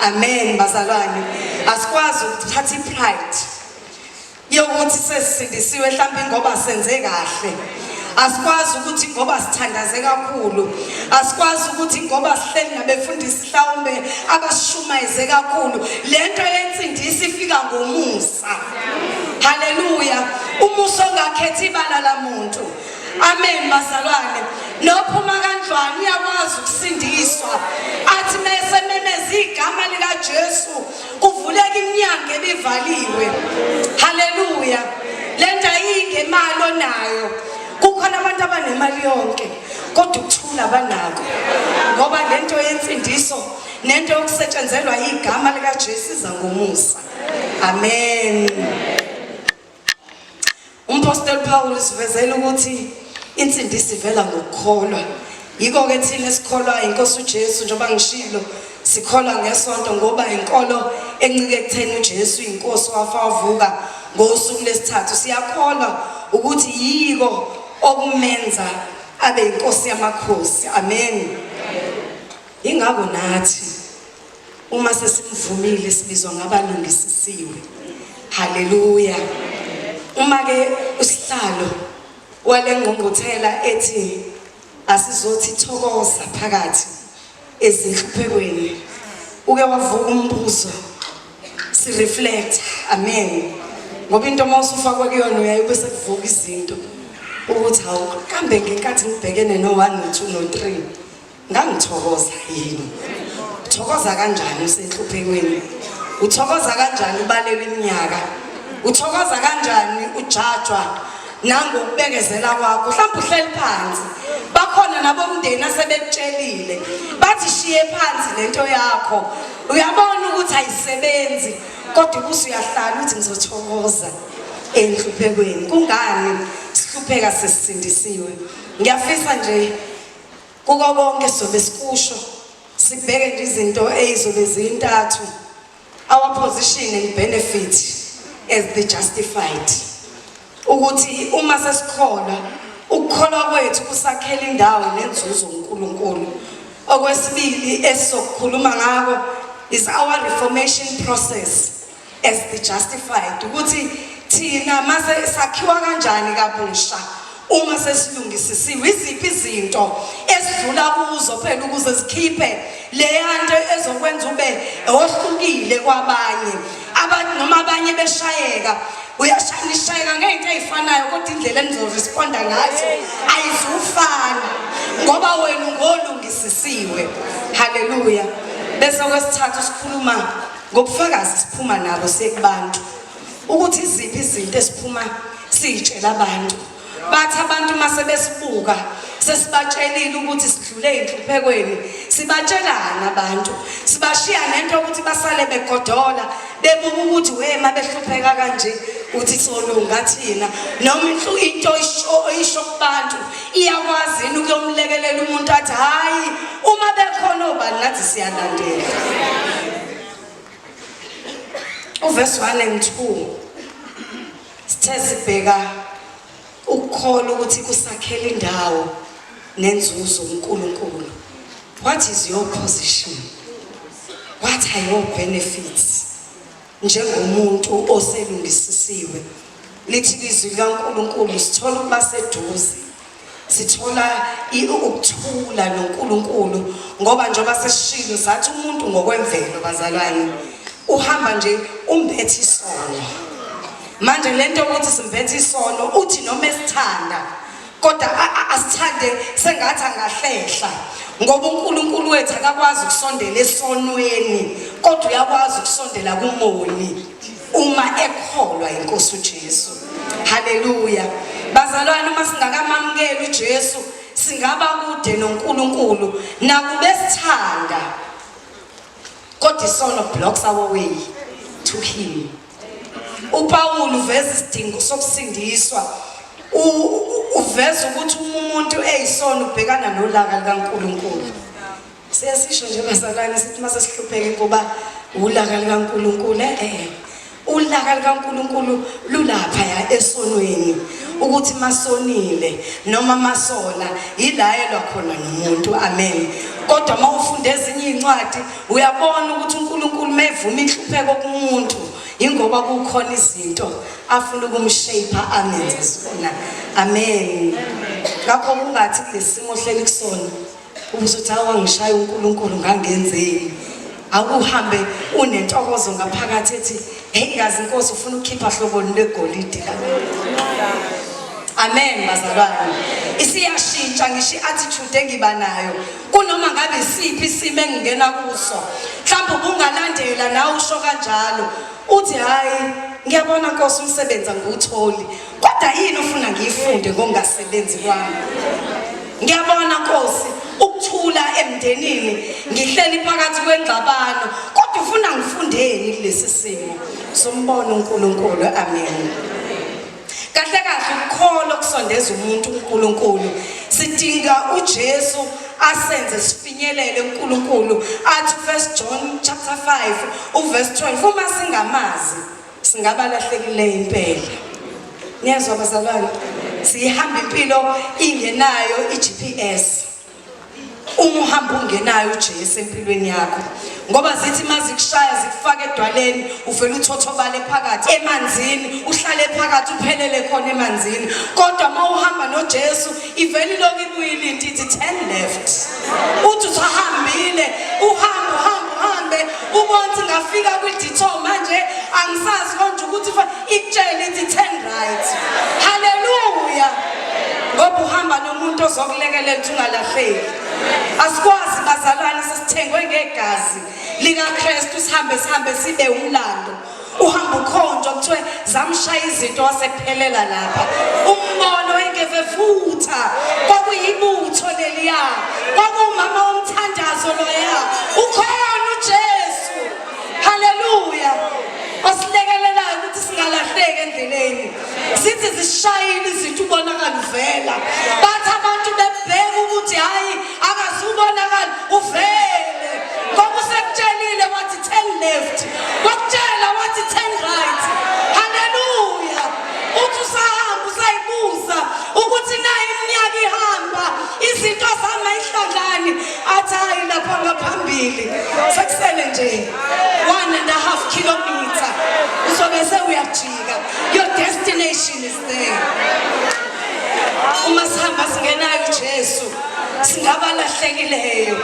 [SPEAKER 5] Amen bazalwane. Asikwazi ukuthatha ipride yokuthi sesisindisiwe mhlawumbe ngoba senze kahle. Asikwazi ukuthi ngoba sithandaze kakhulu, asikwazi ukuthi ngoba sihleli nabefundisi mhlawumbe abashumayeze kakhulu. Lento yensindiso ifika ngomusa. Haleluya. Umusa ongakhethi ibala lamuntu. Amen bazalwane. Nophuma kandlwane uyakwazi ukusindiswa, athi mesememeza igama likaJesu kuvuleka iminyango ebivaliwe. Haleluya. Lento ayingemali onayo. Kukhona abantu abanemali yonke kodwa ukuthula banako, ngoba lento yensindiso nento yokusetshenzelwa igama likaJesu iza ngomusa. Amen. Umpostoli Paul sivezela ukuthi insindiso ivela ngokukholwa. Yiko ke thina esikholwa inkosi uJesu, njengoba ngishilo, sikholwa ngesonto ngoba inkolo encike ekutheni uJesu inkosi wafa wavuka ngosuku lesithathu. Siyakholwa ukuthi yiko okumenza abe inkosi yamakhosi. Amen. Ingakho nathi uma sesimvumile sibizwa ngabalungisisiwe. Haleluya. Uma ke usihlalo walengqungquthela ethi asizothi thokoza phakathi ezinhluphekweni, uke wavuka umbuzo, si reflect. Amen. Ngoba into uma usufakwe kuyona uyaye bese kuvuka izinto ukuthi hawu, kambe ngenkathi ngibhekene no 1 no 2 no 3. Ngangithokoza yini? Uthokoza kanjani usenhluphekweni? Uthokoza kanjani ubalelwa iminyaka? Uthokoza kanjani ujajwa nangokubekezela kwakho? Mhlawumbe uhleli phansi, bakhona nabomndeni asebekutshelile bathi shiye phansi lento yakho, uyabona ukuthi ayisebenzi, kodwa ubusu uyahlala uthi ngizothokoza enhluphekweni. Kungani sihlupheka sesisindisiwe? Ngiyafisa nje kuko konke sobe sikusho sibheke nje izinto eyizobe zintathu, our position and benefit as the justified, ukuthi uma sesikholwa, ukukholwa kwethu kusakhela indawo nenzuzo uNkulunkulu. Okwesibili esizokukhuluma ngako is our reformation process as the justified, ukuthi thina mase sakhiwa kanjani kabusha uma sesilungisisiwe, iziphi izinto esidlula kuzo phela ukuze sikhiphe leya nto ezokwenza ube ohlukile kwabanye abantu. Noma abanye beshayeka, uyashaya, nishayeka ngey'nto ey'fanayo, kodwa indlela enizoresponda ngazo ayizufana ngoba wena ungolungisisiwe. Haleluya. Bese okwesithathu sikhuluma ngobufakazi siphuma nabo sekubantu, ukuthi iziphi izinto esiphuma siyitshela abantu, bathi abantu mase besibuka sesibatshelile ukuthi sidlule ey'nhluphekweni, sibatshelana abantu, sibashiya nento ukuthi basale begodola bebuka ukuthi wema behlupheka kanje, uthi solunga thina, noma into isho kubantu iyakwazi yini ukuyomlekelela umuntu athi hhayi, uma bekhona obani nathi siyalandela. Uverse 1 and 2 sithe sibheka ukukholwa ukuthi kusakhela indawo nenzuzo uNkulunkulu. What is your position? What are your benefits njengomuntu oselungisisiwe? Lithi izwi likaNkulunkulu sithola ukuba seduze, sithola ukuthula noNkulunkulu, ngoba njengoba sesishilo sathi umuntu ngokwemvelo, bazalwane, uhamba nje umbethe isono. Manje lento ukuthi simbethe isono, uthi noma esithanda kodwa asithande sengathi angahlehla, ngoba uNkulunkulu wethu akakwazi ukusondela esonweni, kodwa uyakwazi ukusondela kumoni uma ekholwa inkosi uJesu. Haleluya, bazalwane. Uma singakamamukeli uJesu singaba kude noNkulunkulu nakube sithanda, kodwa isono blocks our way to him. uPaul uveza isidingo sokusindiswa, uveza ukuthi uma umuntu eyisona ubhekana nolaka likaNkulunkulu. Siyasisho nje bazalwane, sithi mase sihlupheke kuba ulaka likaNkulunkulu. Ulaka likaNkulunkulu lulapha ya esonweni, ukuthi masonile noma masona ilayelwa khona nomuntu. Amen. Kodwa mawufunda ezinye incwadi uyabona ukuthi uNkulunkulu mevuma inhlupheko kumuntu ingoba kukhona izinto afuna ukumshape amenze zona. Amen. Ngakho kungathi kulesimo ohleli kusona ubusuthi awangishaya uNkulunkulu ngangenzeni, akuhambe unentokozo ngaphakathi ethi hey, ngazi inkosi ufuna ukukhipha hlobo lwegolide la. Amen, bazalwane. Isiyashintsha ngisho i-attitude engiba nayo kunoma ngabe isiphi isimo engingena kuso. Mhlawumbe ubungalandela nawe usho kanjalo uthi hayi, ngiyabona Nkosi umsebenzi angiwutholi, kodwa yini ofuna ngiyifunde ngokungasebenzi kwami? Ngiyabona Nkosi ukuthula emndenini, ngihleli phakathi kwengxabano, kodwa ufuna ngifundeni kulesi simo? Sombona uNkulunkulu. Amen. Kahle kahle ukukholwa kusondeza umuntu kuNkulunkulu. Sidinga uJesu asenze sifinyelele uNkulunkulu. Athi 1 John chapter 5 uverse 12, uma singamazi singabalahlekile impela. Niyezwa bazalwane, siyihamba impilo ingenayo iGPS uma uhamba ungenayo uJesu empilweni yakho, ngoba zithi mazikushaya zikufaka edwaleni, uvela uthothobale phakathi emanzini, uhlale phakathi uphelele khona emanzini. Kodwa uma uhamba noJesu ivele ilokhu ibuyile into ithi turn left, uthi usahambile, uhambe uhambe uhambe, ubona ukuthi ngafika kwi-detour, manje angisazi konje ukuthi ikutshele ithi turn right. Haleluya, ngoba uhamba nomuntu ozokulekelela ukuthi ungalahleki. Asikwazi bazalwane, sesithengwe ngegazi likaKristu, sihambe sihambe sibe umlando. Uhamba ukhonjwa kuthiwe zamshaya izinto wasephelela lapha. Umbono wengevevutha kwakuyibutho leliya, kwakuwumama womthandazo loya. Ukhona uJesu, haleluya, osilekelelayo ukuthi singalahleki endleleni. Sithi zishayile izinto, ubonakala uvela, bathi abantu bebheka ukuthi hayi akazubonakala uvele, ngoba usekutshelile wathi turn left, wakutshela wathi turn right. Haleluya. Uthi usahamba usayibuza ukuthi nayi iminyaka ihamba, izinto zami ayihlangani, athi hayi lapha ngaphambili sekusele nje 1.5 kilometer, uzobe sewuyajika, your destination is there. Uma sihamba singenayo uJesu, singabalahlekileyo.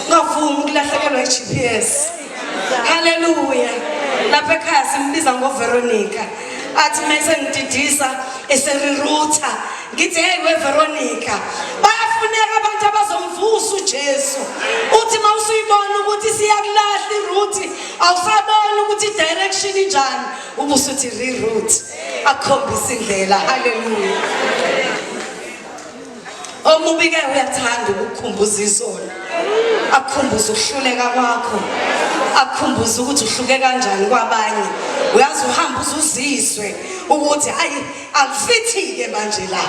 [SPEAKER 5] Ungavumi ukulahlekelwa i-GPS. Haleluya. Lapha ekhaya simbiza ngoVeronica, athi mase ngididisa eserirutha, ngithi hey weVeronica, bayafuneka abantu abazomvusa uJesu. Uthi mawusuyibona ukuthi siyakulahla iroute, awusabona ukuthi direction injani, ubusuthi reroute, akukhombisa indlela. Haleluya. Omubi ke uyathanda ukukukhumbuza izolo, akukhumbuza ukuhluleka kwakho, akukhumbuza ukuthi uhluke kanjani kwabanye. Uyazi uhamba uzuzizwe ukuthi ayi akufithi-ke manje la.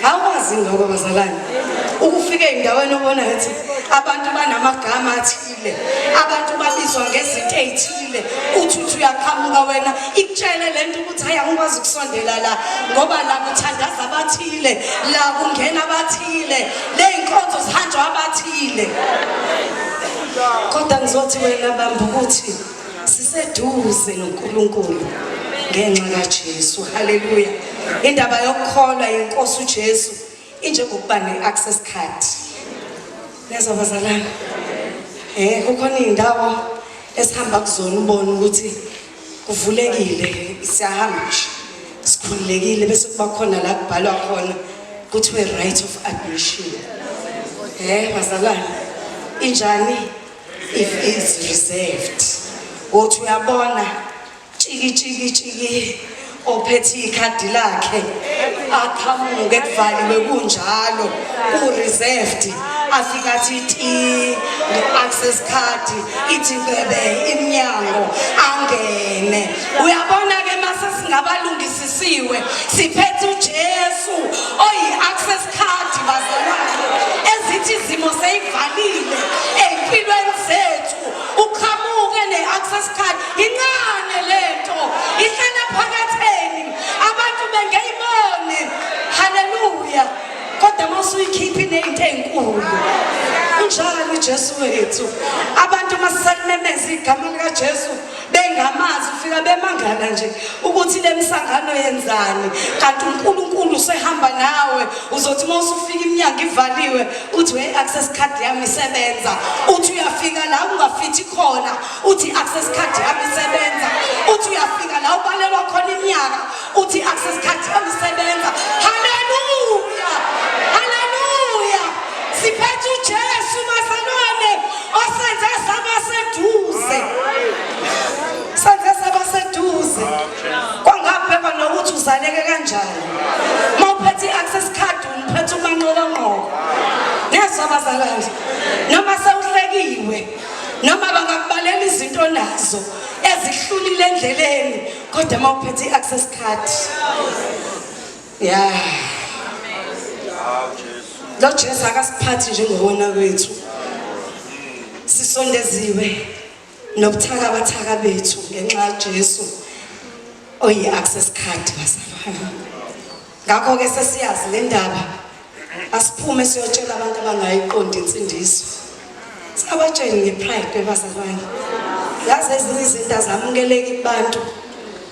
[SPEAKER 5] Awukwazi lokho bazalwane, ukufika ey'ndaweni obona ukuthi abantu banamagama athile, abantu babizwa ngezinto ey'thile, uthi uthi uyaqhamuka wena ikutshele le nto ukuthi hayi angikwazi ukusondela la, ngoba la kuthandaza abathile, la kungena abathile, le y'nkonzo zihanjwa abathile. Kodwa ngizothi wena bamba ukuthi siseduze noNkulunkulu ngenxa kaJesu. Haleluya. Indaba yokukholwa inkosi uJesu injengokuba ne-access card. Nezwa bazalwane, kukhona iy'ndawo esihamba kuzona ubone ukuthi kuvulekile, siyahamba nje sikhululekile, bese kuba khona la kubhalwa khona kuthiwe right of admission. Bazalwane, injani if is reserved? Uthi uyabona tshiki tshiki tshiki ophethe ikhadi lakhe aqhamuke, kuvaliwe kunjalo, ku-reserved, afika athi ti nge-access card, ithi bebe iminyango, angene. Uyabona-ke mase singabalungisisiwe, siphethe uJesu oyi-access card bazalwane, ezithi izimo seyivalile ey'mpilweni zethu, uqhamuke ne-access card. Incane lento ihlala phakatheni, abantu bengeyibone. Haleluya. Kodwa uma usuyikhipha iney'nto ey'nkulu. Unjalo uJesu wethu. Abantu uma sisalimemeza igama likaJesu bengamazi, ufika bemangala nje ukuthi le misangano yenzani, kanti uNkulunkulu usehamba nawe. Uzothi uma usufika iminyango ivaliwe, uthi we access card yami isebenza. Uthi uyafika la ungafithi khona, uthi access card yami isebenza. Uthi uyafika la ubalelwa khona iminyaka, uthi access card yami isebenza. Haleluya, haleluya. Siphethe uJesu bazalwane, osenze saba seduze, senze saba seduze, kwangabhekwa nokuthi uzaleke kanjani. Uma uphethe i-access card, umphethe umanqokonqoko. Nezwa bazalwane, noma sewuhlekiwe, noma bangakubalela izinto onazo ezihlulile endleleni, kodwa uma uphethe i-access card ya lo Jesu akasiphathi njengokona kwethu. Sisondeziwe nobuthaka bathaka bethu ngenxa kaJesu oyi-access card bazalwane. Ngakho-ke sesiyazi le ndaba, asiphume siyotshela abantu abangayiqondi insindiso. Singabatsheli ngepride bazalwane. Yazi ezinye izinto azamukeleki kubantu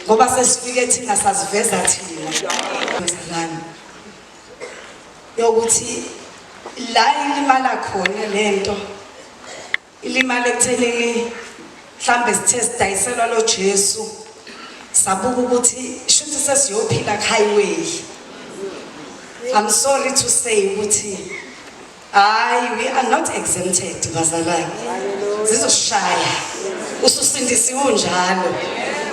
[SPEAKER 5] ngoba sesifike thina saziveza thina bazalwane, yokuthi la ilimala khona lento, ilimala ekuthenini mhlambe sithe sidayiselwa lo Jesu, sabuka ukuthi shuthi sesiyophila highway. I'm sorry to say ukuthi Hayi, we are not exempted bazalwane. Zizoshaya. Ususindisiwe unjalo.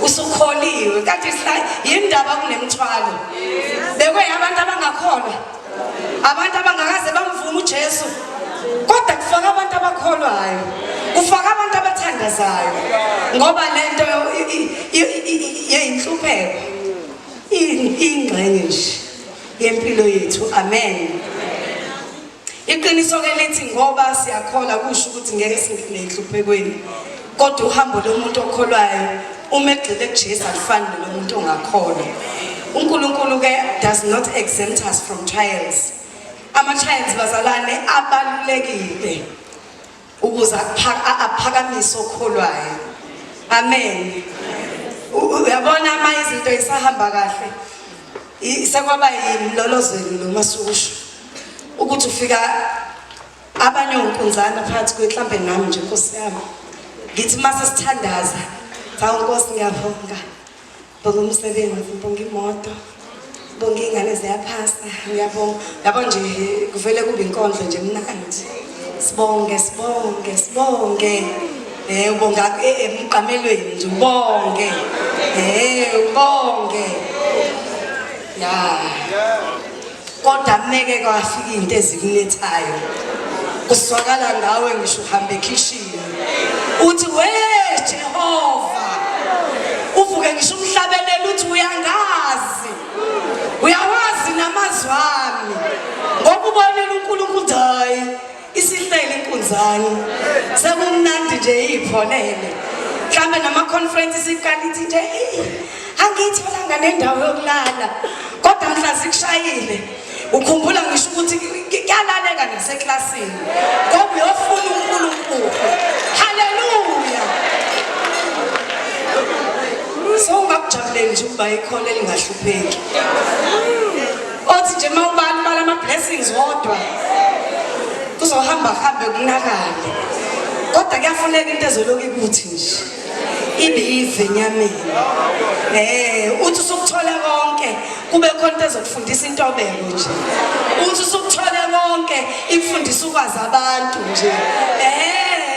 [SPEAKER 5] Usukholiwe kanti yindaba kunemthwalo. Bekwe abantu abangakholwa. Abantu abangakaze bamvuma uJesu. Kodwa kufaka abantu abakholwayo. Kufaka abantu abathandazayo. Ngoba lento yeyinhlupheko. Ingxenye nje yempilo yethu. Amen. Iqiniso ke lithi ngoba siyakholwa kusho ukuthi ngeke singene enhluphekweni. Kodwa uhambo lomuntu okholwayo uma egxile kuJesu alufani nolomuntu ongakholwa. uNkulunkulu ke does not exempt us from trials. Ama trials bazalwane abalulekile ukuze aphakamise okholwayo. Amen. Uyabona uma izinto isahamba kahle sekwaba yimlolozelo noma sukusho ukuthi ufika abanye onkunzana phakathi kwethu mhlambe nami nje Nkosi yami ngithi mase sithandaza cha Nkosi ngiyabonga bonga umsebenzi bonga imoto bonga iy'ngane ziyaphasa ngiyabonga yabo nje kuvele kube inkondlo nje mnandi sibonge sibonge sibonge Eh ubonga emqamelweni nje ubonge. Eh ubonge. Ya. Kodwa meke kwafika into ezikunethayo. Kuswakala ngawe ngisho uhamba ekhishini. Uthi we Jehova. Uvuke ngisho umhlabelela uthi uyangazi. Uyawazi namazwi ami. Ngoba ubonile uNkulunkulu hayi isihleli inkunzane sekumnandi nje iyipholele mhlambe nama-conference isiqala ithi nje eyi angiyitholanga nendawo yokulala kodwa mhla zikushayile ukhumbula ngisho ukuthi kuyalaleka naseklasini ngoba uyofuna uNkulunkulu haleluya so ungakujabuleli nje ukuba ikhono elingahlupheki othi nje uma ubala ubala ama-blessings wodwa kuzohamba kuhambe kunakale kodwa kuyafuneka into ezoloku ikuthi nje ibive enyameni um uthi usukuthola konke kube khona into ezokufundisa intobeko nje uthi usukuthola konke ikufundisa ukwazi abantu nje um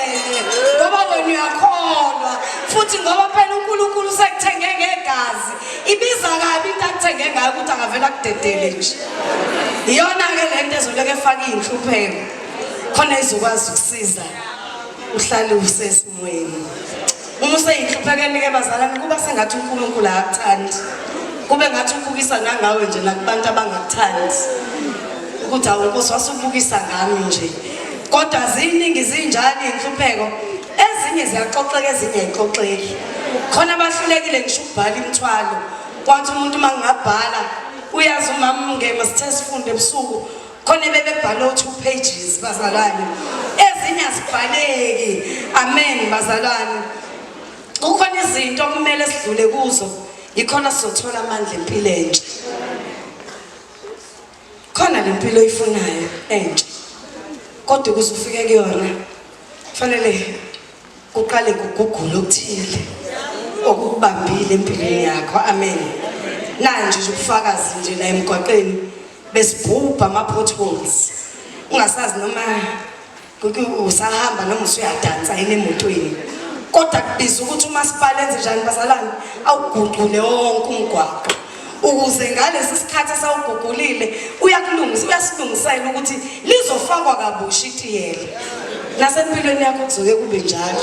[SPEAKER 5] ngoba wena uyakholwa futhi ngoba phela uNkulunkulu usekuthenge ngegazi Ibiza kabi into akuthenge ngayo ukuthi angavela akudedele nje. Iyona-ke le nto ezoleke efaka iy'nhlupheko khona izokwazi ukusiza uhlale usesimweni. Uma useyinhluphekweni-ke bazalwane kuba sengathi uNkulunkulu akakuthandi. Kube ngathi ubukisa nangawe nje nakubantu abangakuthandi. Ukuthi awu Nkosi wasubukisa ngami nje. Kodwa ziningi zinjalo iy'nhlupheko ezinye ziyaxoxeka ezinye ayixoxeki. Khona abahlulekile ngisho ukubhala imithwalo. Kwathi umuntu uma ngingabhala uyazi umama uNgema sithe sifunde ebusuku khona bebebhala o-two pages bazalwane. Ezinye azibhaleki. Amen bazalwane. Kukhona izinto okumele sidlule kuzo yikhona sizothola amandla empilo entsha. Khona le mpilo oyifunayo entsha. Kodwa ukuze ufike kuyona kufanele kuqale kugugule okuthile okukubambile empilweni yakho. Amen. Nanje nje ubufakazi nje la emgwaqeni besibhubha ama-potholes ungasazi noma usahamba noma usuyadansa yini emotweni kodwa kubiza ukuthi umasipala enze njani bazalwane awuguqule wonke umgwaqo ukuze ngalesi sikhathi esawugugulile uyakulungisa uyasilungisela ukuthi lizofakwa kabusha itiyela nasempilweni yakho kuzoke kube njalo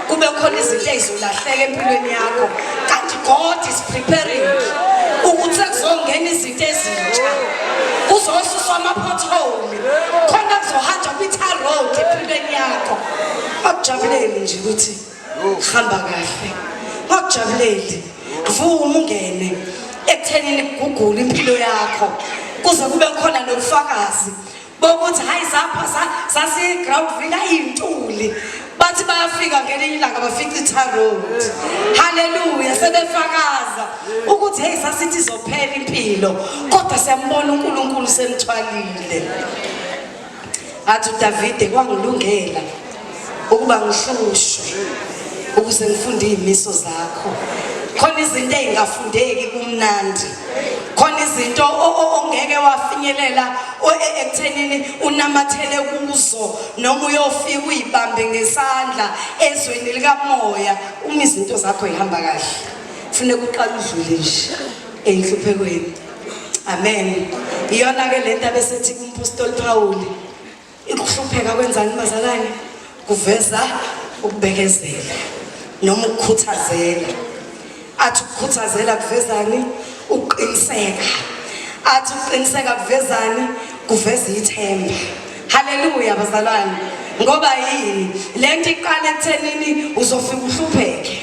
[SPEAKER 5] kube khona izinto ey'zolahleka empilweni yakho kanti god is preparing ukuthi sekuzongena izinto ezintsha kuzosuswa ama-pothole khona kuzohanjwa kwi-tar road empilweni yakho akujabuleli nje ukuthi hamba kahle akujabuleli vuma ungene ekuthenini kugugule impilo yakho kuze kube khona nobufakazi bokuthi hayi zapha sasiyi-ground villa iy'ntuli bathi bayafika ngelinye ilanga bafica i-tar road haleluya sebefakaza ukuthi heyi sasithi izophela impilo kodwa siyambona uNkulunkulu semthwalile athi uDavide kwangilungela ukuba ngihlushwe ukuze ngifunde iy'miso zakho khona izinto ey'ngafundeki kumnandi. Khona izinto ongeke wafinyelela ekuthenini unamathele kuzo noma uyofika uyibambe ngesandla ezweni likamoya uma izinto zakho ihamba kahle. Kufuneka uqale udlule nje enhluphekweni. Amen. Iyona ke lento abesethi kumpostoli Paul Ukuhlupheka kwenzani bazalwane? Kuveza ukubekezela noma ukukhuthazela. Athi ukukhuthazela kuvezani? Ukuqiniseka. Athi ukuqiniseka kuvezani? Kuveza ithemba. Haleluya bazalwane. Ngoba yini? Lento iqala ekuthenini uzofika uhlupheke.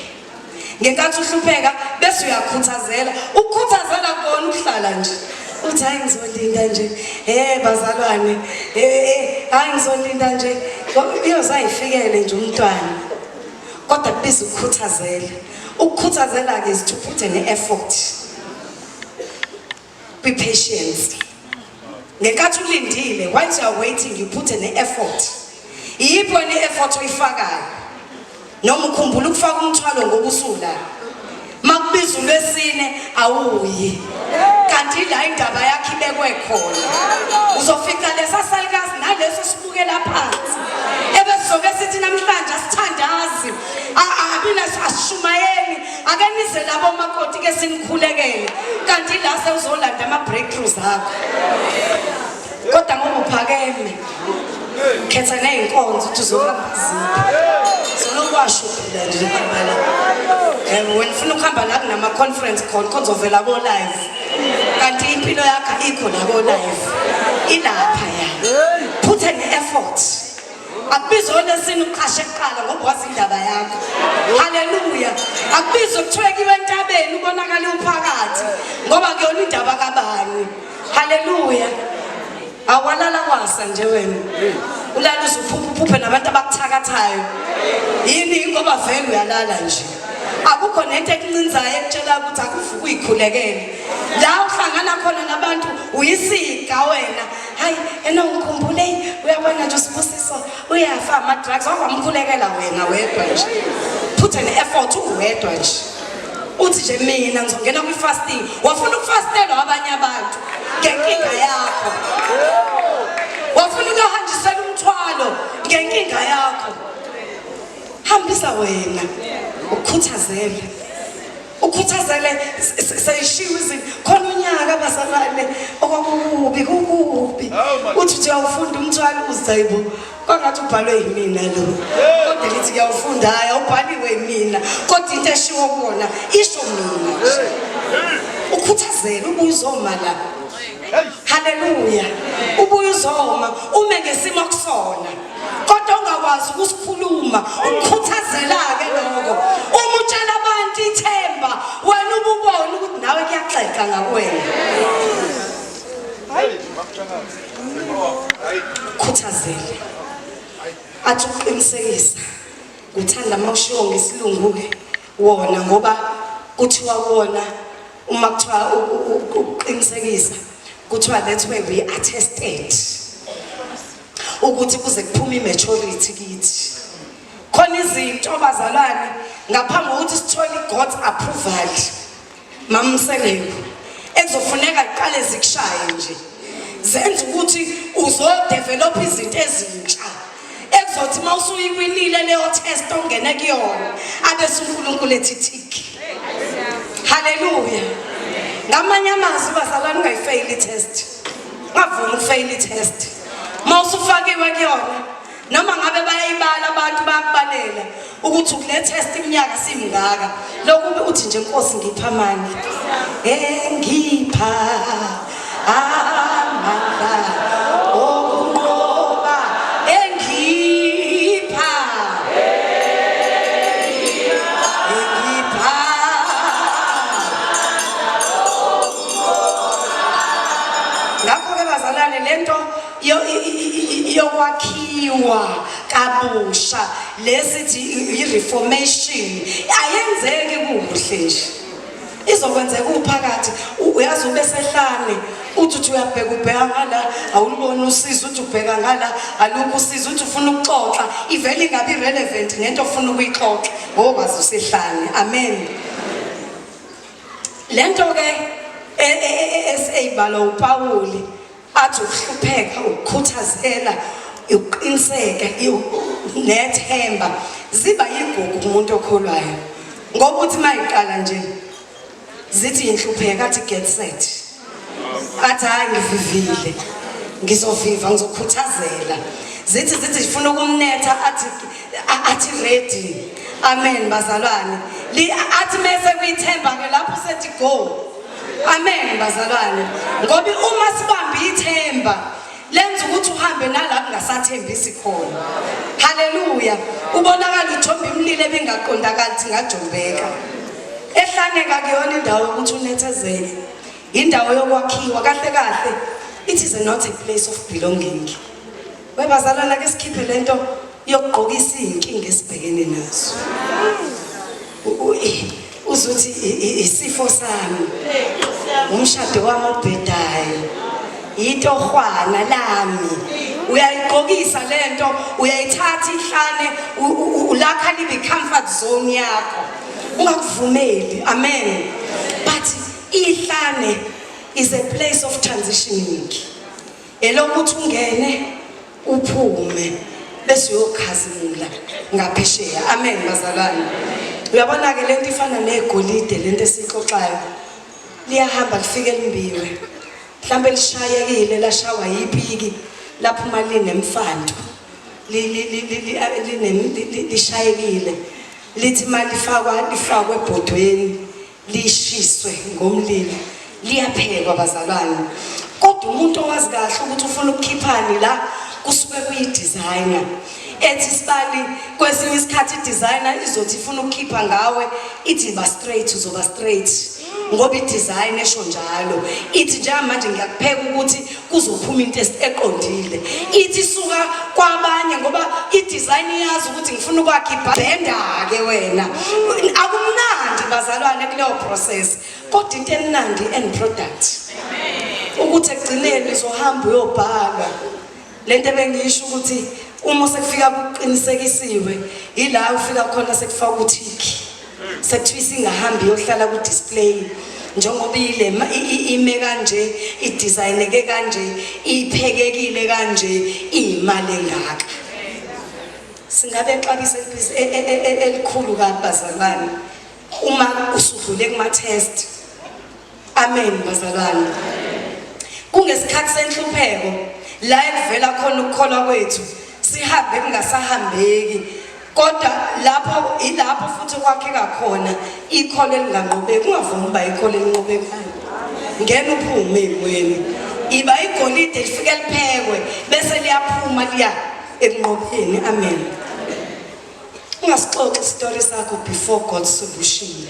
[SPEAKER 5] Ngenkathi uhlupheka bese uyakhuthazela. Ukukhuthazela kona ukuhlala nje. Uthi hayi ngizolinda nje. Eh bazalwane, eh hayi ngizolinda nje. Iyozayifikele nje umntwana. Kodwa kubiza ukukhuthazela. Ukukhuthazela ke is to put an effort. Be patience. Ngenkathi ulindile, while you are waiting you put an effort. Iyiphi wena i-effort oyifakayo? Noma ukhumbula ukufaka umthwalo ngoba usula. Makubiza ulwesine awuyi. Kanti la indaba yakhe ibekwe khona. Uzofica lesa salukazi naleso sibukela phansi. Ebesizobe sithi namhlanje asithandazi. Abina asishumayeli. Ake nize labo makoti ke sinikhulekele. Kanti la sewuzolanda ama breakthroughs akho. Kodwa ngoba uphakeme khetha ney'nkonzo ukuthi uzohamba ziphi. Solokhu washo phela nje uhamba la. Yebo wena ufuna ukuhamba la kunama-conference khona khona uzovela ko-live. Kanti impilo yakho ayikho la ko-live. Ilapha ya. Put an effort. Akubizwa olesini uqashe kuqala ngoba wazi indaba yakho. Haleluya. Akubizwa kuthiwe kiwe entabeni ubonakale uphakathi ngoba kuyona indaba kabani. Haleluya. Awalala kwasa nje wena. Ulala uzuphupha uphuphe nabantu abakuthakathayo. Yini ingoba vele uyalala nje. Akukho nento ekuncinzayo ekutshela ukuthi akuvuke uyikhulekele. La uhlangana khona nabantu uyisiga wena. Hayi ena ungikhumbule uyabona nje uSibusiso uyafa ama drugs wakwamkhulekela wena wedwa nje. Put an effort uwedwa nje. Uthi nje mina ngizongena kwi fasting. Wafuna ukufastelwa abanye abantu ngenkinga yakho. Wafuna ukuhanjisela umthwalo ngenkinga yakho. Hambisa wena ukhuthazele. Ukhuthazele seyishiwe izinto khona unyaka bazalwane okwakukubi kukubi. Uthi uthi uyawufunda umthwalo uzayibo kwangathi ubhalwe yimina lo. Kodwa lithi ngiyawufunda hayi awubhaliwe yimina kodwa into eshiwo kuwona isho mina nje. Ukhuthazele ubuye uzoma la. Haleluya. Ubuye uzoma ume ngesimo kusona. Kodwa ungakwazi ukusikhuluma ukukhuthazela-ke lokho. Uma utshela abantu ithemba wena ububona ukuthi nawe kuyaxega ngakuwena. Khuthazele. Athi ukuqinisekisa ngithanda uma ushiwo ngesilungu-ke wona ngoba kuthiwa kuwona uma kuthiwa ukuqinisekisa kuthiwa that's where we are tested. Ukuthi kuze kuphume i-maturity kithi. Khona izinto bazalwane ngaphambi kokuthi sithole i-God's approval mamseleku ekuzofuneka iqale zikushaye nje zenza ukuthi uzodevelop izinto ezintsha ekuzothi uma usuyiwinile leyo test ongene kuyona abese uNkulunkulu ethi tick. Haleluya. Ngamanye amazwi bazalwane ungayifeyili i-test. Ungavumi ukufeyila i-test. Uma usufakiwe kuyona noma ngabe bayayibala abantu bayakubalela ukuthi kule test iminyaka simngaka lokhu uthi nje Nkosi ngipha amandla. Engipha amandla okunqoba engipha engipha. Ngakho-ke bazalwane lento yokwakhiwa kabusha lesithi i-reformation ayenzeki kuhle nje. Izokwenzeka uphakathi uyazi ube sehlane uthi uthi uyabheka ubheka ngala awuluboni usizo uthi ubheka ngala alukho usizo uthi ufuna ukuxoxa ivele ingabi relevant nento ofuna ukuyixoxa ngoba usehlane. Amen. Lento ke Eseyibhalwa uPawuli athi ukuhlupheka, ukukhuthazela, ukuqiniseka nethemba ziba yigugu kumuntu okholwayo, ngoba uthi mayiqala nje zithi inhlupheko, athi get set, athi hayi, ngivivile, ngizoviva, ngizokhuthazela. Zithi zifuna ukumnetha, athi ready. Amen bazalwane. Athi mese kuyithemba ke lapho sethi go. Amen bazalwane. Ngoba uma sibambe ithemba, lenza ukuthi uhambe nala kungasathembisi khona. Haleluya. Ubonakala uthomba imlilo ebingaqondakali ukuthi ngajombeka. Ehlaneka kuyona indawo yokuthi unethezeke, indawo yokwakhiwa. Kahle kahle, it is not a place of belonging. Webazalwana, ke sikhiphe lento yokugqokisa iy'nkinga esibhekene nazo. Uzuthi isifo sami, umshado wami obhedayo, itohwana lami, uyayigqokisa lento, uyayithatha ihlane, ulakha libe comfort zone yakho. Ungakuvumeli. Amen. But ihlane is a place of transitioning, elokuthi ungene, uphume, bese uyokhazimula ngaphesheya. Amen bazalwane. Uyabona ke, lento ifana negolide, lento esixoxayo, liyahamba lifike limbiwe, mhlambe lishayekile, lashawa yipiki, laphuma linemfanto, lishayekile, lithi malifakwa, lifakwe ebhodweni, lishiswe ngomlilo, liyaphekwa bazalwane. Kodwa umuntu owazi kahle ukuthi ufuna ukukhiphani la, kusuke kuyi-designer ethi sibali. Kwesinye isikhathi i-designer izothi ifuna ukukhipha ngawe, ithi ba straight, uzoba straight ngoba i-design esho njalo. Ithi njengamanje ngiyakupheka ukuthi kuzophuma into eqondile. Ithi suka kwabanye, ngoba i-design iyazi ukuthi ngifuna ukwakha ibhenda-ke wena. Akumnandi bazalwane kuleyo process, kodwa into emnandi end product, ukuthi ekugcineni uzohamba uyobhalwa lento ebengiyisho, ukuthi uma sekufika kuqinisekisiwe, ila ufika khona sekufaka u-tick, sekuthiwa isingahambi iyohlala ku-display njengoba ile ime kanje, idesigneke kanje, iphekekile kanje, iyimali engaka. Singabe xabiso elikhulu kabi bazalwane uma usudlule kuma-test. Amen bazalwane. Kungesikhathi senhlupheko la ekuvela khona ukukholwa kwethu, sihambe kungasahambeki, kodwa lapho ilapho futhi okwakheka khona ikholo elinganqobeki. Ungavumi uba ikholo elinqobekayo, ngena uphume ey'mweni, iba igolide lifike liphekwe bese liyaphuma liya ekunqobeni. Amen. Ungasixoxi isitori sakho before God's solution.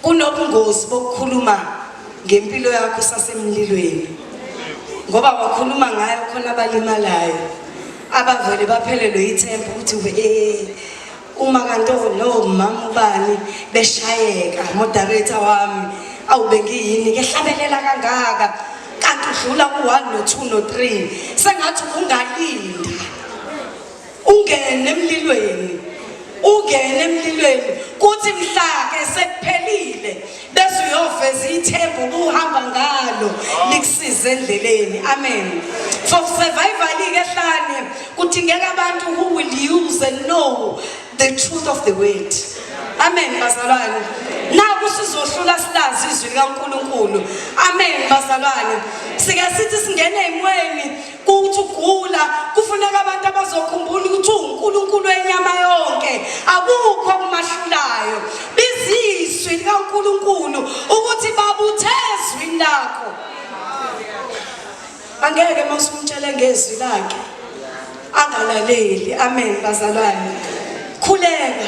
[SPEAKER 5] Kunobungozi bokukhuluma ngempilo yakho sasemlilweni, ngoba wakhuluma ngayo khona abalimalayo, abavele baphelelwe ithemba ukuthi we uma kanti no mama ubani beshayeka, moderator wami, awube ngiyini ke, hlabelela kangaka, kanti udlula ku-1 no-2 no-3. Sengathi ungalinda ungene emlilweni, ungene emlilweni, kuthi mhla ke sekuphelile bese uyoveza ithemba obuhamba ngalo, likusize endleleni. Amen. For survival ke hlane kudingeka abantu who will use and know the truth of the word. Amen bazalwane. Naku sizohlula silazi izwi likaNkulunkulu. Amen bazalwane. Sike sithi singene ey'mweni kuthi ugula, kufuneka abantu abazokhumbula ukuthi uNkulunkulu wenyama yonke, akukho okumahlulayo. Bizizwi likaNkulunkulu ukuthi babuthe ezwini lakho. Angeke masumtshele ngezwi lakhe angalaleli. Amen bazalwane. Khuleka.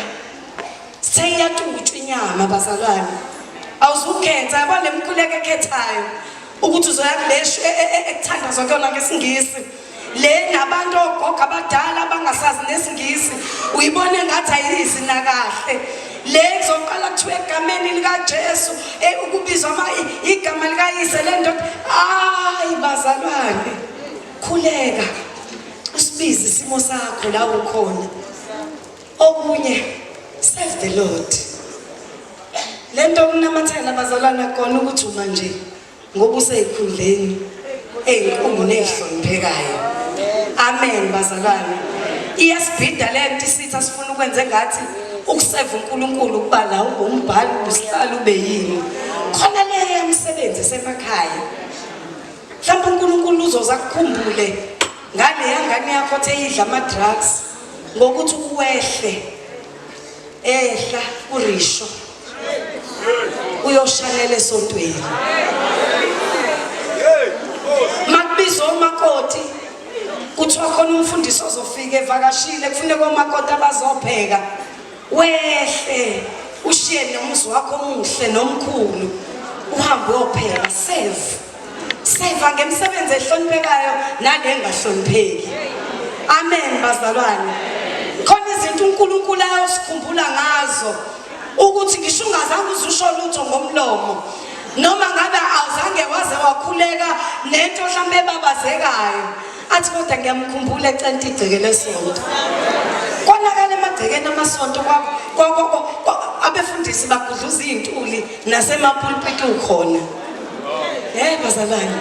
[SPEAKER 5] Seyiyatutshwa inyama bazalwane. Awuzukhetha, yabo, lemkhuleko ekhethayo ukuthi uzoya kulesho ekuthandazwa kuyona ngesingisi, le nabantu ogogo abadala abangasazi nesingisi, uyibone ngathi ayizi nakahle le kuzoqala kuthiwa egameni likaJesu, ukubizwa igama likayise le ndoda. Hayi bazalwane, khuleka, usibize isimo sakho la ukhona. Okunye, serve the Lord. Lento yokunamathela bazalwana kona ukuthi uma nje ngoba useyikhundleni ezinkulu nezihloniphekayo. Amen bazalwane. Iyasibhida lento isitha sifuna ukwenza engathi ukuseva uNkulunkulu ukuba la ube umbhali ubusihlalo ube yini. Khona le yomsebenzi esemakhaya. Mhlawumbe uNkulunkulu uzoza akukhumbule ngale yangane yakho othe idla ama drugs ngokuthi uwehle ehla kurisho uyoshanela esontweni makubizwa umakoti kuthiwa khona umfundisi ozofika evakashile kufuneka omakoti abazopheka wehle ushiye nomuzi wakho omuhle nomkhulu uhambe uyopheka save seva ngemisebenzi ehloniphekayo nale engahlonipheki amen bazalwane khona izinto uNkulunkulu ayosikhumbula ngazo ukuthi ngisho ungazange uzusho lutho ngomlomo noma ngabe awuzange waze wakhuleka nento mhlawumbe ebabazekayo athi kodwa ngiyamkhumbula ecenta igceke lesonto konakala emagcekeni amasonto abefundisi bagudluza iy'ntuli nasemapulpiti ukhona Eh bazalwane,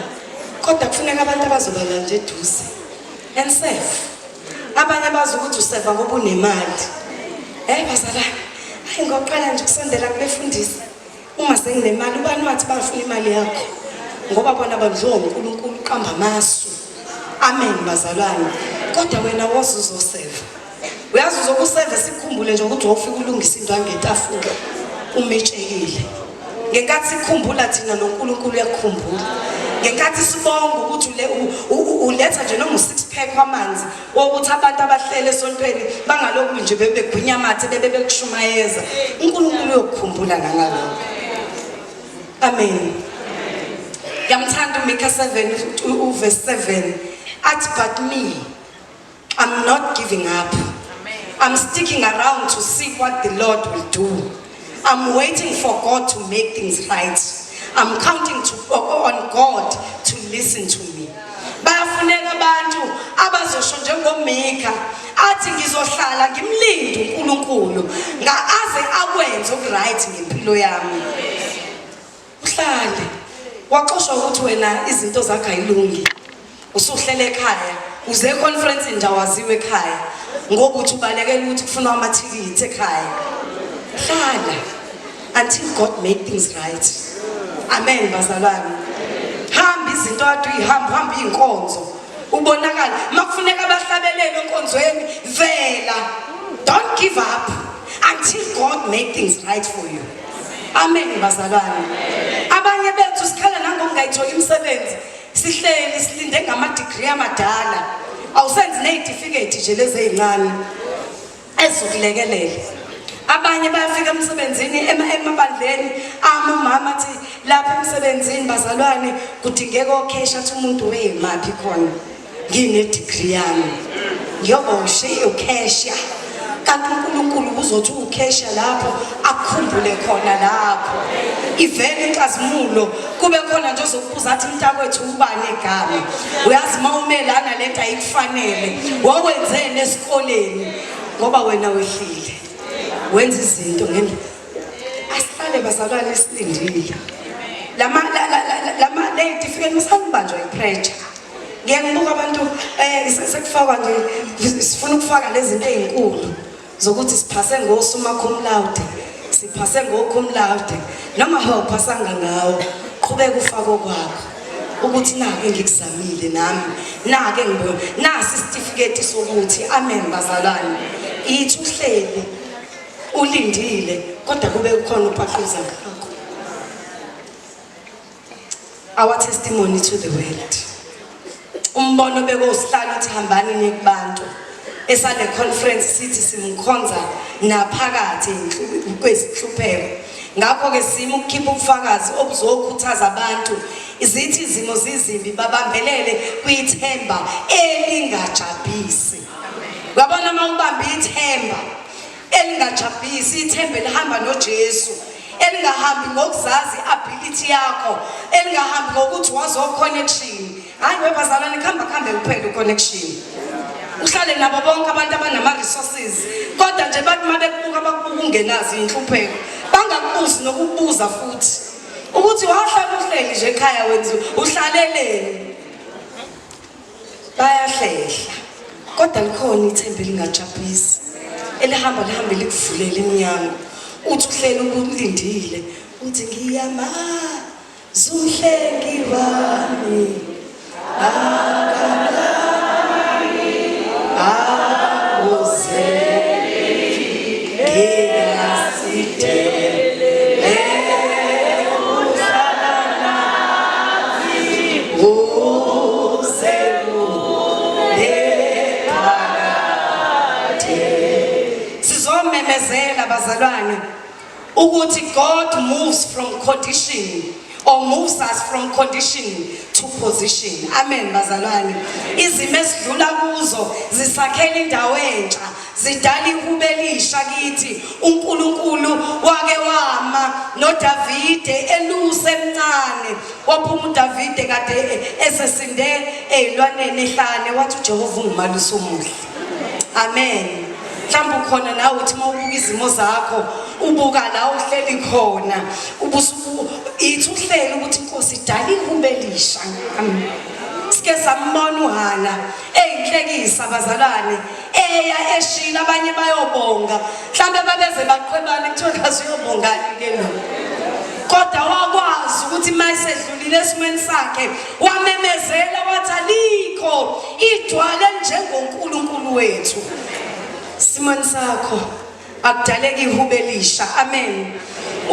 [SPEAKER 5] kodwa kufuneka abantu abazoba la nje eduze and serve. Abanye bazi ukuthi useva ngoba unemali. Eh bazalwane, hayi ngoqala nje ukusondela kubefundisi. Uma senginemali ubani wathi bafuna imali yakho? Ngoba bona bandliwa uNkulunkulu uqamba amasu. Amen bazalwane. Kodwa wena woza uzoseva. Uyazi uzokuseva sikukhumbule nje ukuthi wawufika ulungisa into angetafula umetshekile. Ngenkathi sikukhumbula thina noNkulunkulu uyakukhumbula. Ngenkathi sibonga ukuthi uletha nje noma u-six pack wamanzi wokuthi abantu abahlele esontweni bangalokhu nje bebegwinya amathe bebe bekushumayeza. uNkulunkulu uyokukhumbula nangalokho. Amen. Ngiyamthanda uMika 7 uverse 7 athi but me I'm not giving up. I'm sticking around to see what the Lord will do. I'm waiting for God to make things right. I'm counting on God to listen to me. Bayafuneka abantu abazosho njengoMika athi ngizohlala ngimlinde uNkulunkulu ngaaze akwenze okuright ngempilo yami. Uhlale. Waxoshwa ukuthi wena izinto zakho ayilungi. Usuhlele ekhaya, uze econference nje awaziwe ekhaya. Ngoba uthi ubalekela ukuthi kufunwa amathikithi ekhaya. Hlala until God make things right. Amen bazalwane. Hamba izinto ade uyihamba, hamba izinkonzo. Ubonakala makufuneka abahlabelele enkonzweni vela. Don't give up until God make things right for you. Amen bazalwane. Abanye bethu sikhala nangokungayitholi imisebenzi. Sihleli silinde ngama degree amadala. Awusenzi nezitifiketi nje lezi ezincane ezokulekelela. Abanye bayafika emsebenzini emabandleni ama umama athi lapha emsebenzini bazalwane kudingeka okhesha athi umuntu wemaphi khona. Ngine degree yami. Ngiyoba ukhesha. Kanti uNkulunkulu uzothi ukhesha lapho akukhumbule khona lapho. Ivele inkazimulo kube khona nje ozokubuza athi mntakwethu ubani igama. Uyazi uma ume lana lento ayikufanele. Wawenzeni esikoleni ngoba wena wehlile. Wenza izinto ngendlela. Asihlale bazalwane silindile. Lama lama lady fike nisangibanjwa ipressure. Ngiye ngibuka abantu eh sekufakwa nje sifuna ukufaka lezi zinto ezinkulu zokuthi siphase ngosuma cum laude siphase ngo cum laude noma awuphasanga ngawo qhubeka ufake okwakho ukuthi nake ngikuzamile nami nake ngibona nasi isitifiketi sokuthi amen bazalwane ithi uhleli ulindile kodwa kube kukhona upaquza ngakho Our testimony to the world. Umbono bekosihlala uthi hambani niye kubantu. Esale conference sithi simkhonza naphakathi kwezinhlupheko. Ngakho ke sima ukukhipha ubufakazi obuzokhuthaza abantu izithi izimo zizimbi babambelele kwithemba elingajabhisi. Uyabona uma ubamba ithemba elingajabhisi ithemba elihamba noJesu elingahambi ngokuzazi i-ability yakho elingahambi ngokuthi wazi o-connection hhayi webazalwane kuhamba kuhambe kuphela u-connection uhlale nabo bonke abantu abanama-resources kodwa nje bathi uma bekubuka bakubuka ungenazo iy'nhlupheko. Angakubuzi nokukubuza futhi ukuthi wahlala uhleli nje ekhaya wenza uhlaleleni. Bayahlehla. Kodwa likhona ithemba elingajabhisi. Elihamba lihambe likuvulele iminyango. Uthi uhleli ukulindile uthi ngiyamazi umhlengi wami. Akadali akuze ngingasidele kuze kube phakade. Sizomemezela bazalwane ukuthi God moves from condition or moves us from condition to position. Amen bazalwane. Izimo esidlula kuzo zisakhela indawo entsha, zidala ihube elisha kithi. uNkulunkulu wake wama noDavide eluse emncane. Waphuma uDavide kade esesinde ezilwaneni ehlane wathi uJehova ungumalusi omuhle. Amen. Mhlawumbe ukhona nawe uthi uma ubuka izimo zakho ubuka la uhleli khona ubusuku ithi uhleli ukuthi inkosi idala ihube elisha ngami. Sike sambona uHana eyinhlekisa bazalwane eya eshila abanye bayobonga mhlawumbe babeze baqhwebane kuthiwa kazi uyobongani ke lo kodwa wakwazi ukuthi uma esedlulile esimweni sakhe wamemezela wathi alikho idwala elinjengoNkulunkulu wethu simweni sakho akudaleki ihube elisha amen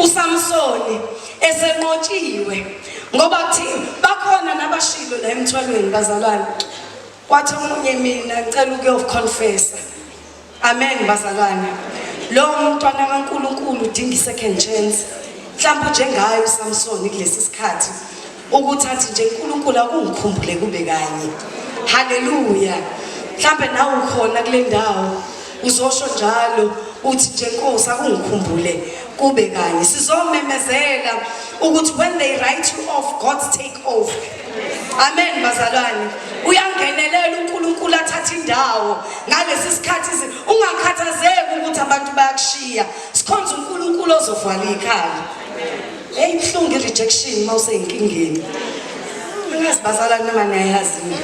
[SPEAKER 5] uSamsoni esenqotshiwe ngoba kuthi bakhona nabashilo la emthwalweni bazalwane Wathi omunye mina ngicela ukuyoconfessa. Amen bazalwane. Lo mntwana kaNkuluNkulu udinga i-second chance. Mhlawumbe njengayo uSamson kulesi sikhathi ukuthi athi nje uNkulunkulu akungikhumbule kube kanye. Haleluya. Mhlawumbe nawe ukhona kule ndawo uzosho njalo uthi nje Nkosi akungikhumbule kube kanye. Sizomemezela ukuthi when they write you off God take over. Amen bazalwane. Uyangenelela uNkulunkulu athatha indawo ngalesi sikhathi ungakhathazeki ukuthi abantu bayakushiya. Sikhonza uNkulunkulu ozovala ikhala. Hey ibuhlungu i-rejection uma useyinkingeni. Angazi bazalwane noma niyayazi yini.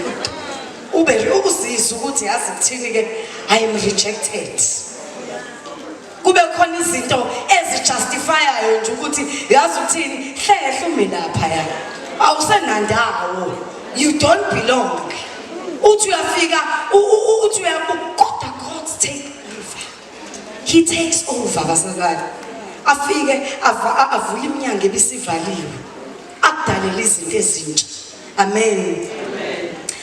[SPEAKER 5] Ube uzizwe ukuthi yazi kuthini ke I am rejected. Kube khona izinto ezijustifyayo nje ukuthi yazi ukuthini hlehla ume lapha ya awusenandawo you don't belong uthi uyafika uthi uyabuka kodwa God take over he takes over bazalwane afike avule iminyango ebisivaliwe akudalele izinto ezintsha amen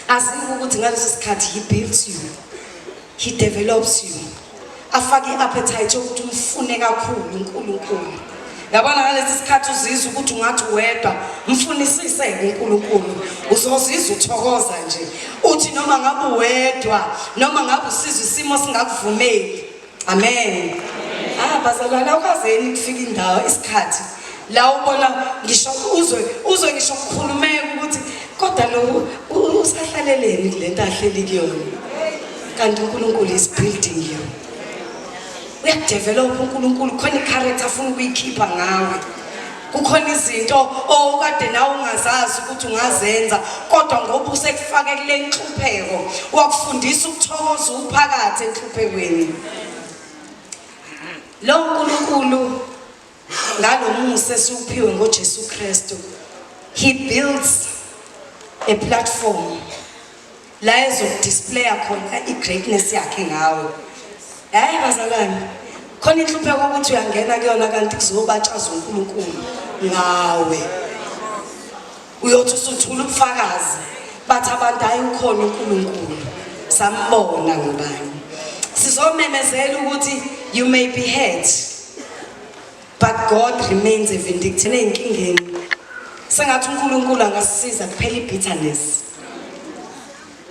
[SPEAKER 5] azike ukuthi ngaleso sikhathi he builds you He develops you. Afake i-appetite yokuthi umfune kakhulu uNkulunkulu. Yabona ngalesi sikhathi uzizwa ukuthi ungathi wedwa, mfunisise uNkulunkulu. Uzozizwa uthokoza nje. Uthi noma ngabe uwedwa, noma ngabe usizwa isimo singakuvumeli. Amen. Ah bazalwane awukazeni kufika indawo isikhathi la ubona ngisho uzwe uzwe ngisho kukhulumeka ukuthi kodwa lo usahlaleleni kulento ahleli kuyona. Kanti uNkulunkulu is building you. Uyakudevelop uNkulunkulu khona i-character afuna ukuyikhipha ngawe. Kukhona izinto owukade nawe ungazazi ukuthi ungazenza kodwa ngoba usekufake kule nhlupheko wakufundisa ukuthokoza uphakathi enhluphekweni. Lo nkulunkulu ngalomusa esiwuphiwe ngoJesu Kristu he builds a platform la ezokudisplaya khona i-greatness yakhe ngawe. Hayi bazalwane, khona inhlupheko ukuthi uyangena kuyona kanti kuzobatshaza uNkulunkulu ngawe. Uyothi usuthula ubufakazi bathi abantu hayi ukhona uNkulunkulu sambona ngubani. Sizomemezela ukuthi you may be hurt but God remains a vindictive. Eyinkingeni sengathi uNkulunkulu angasisiza kuphela i-bitterness.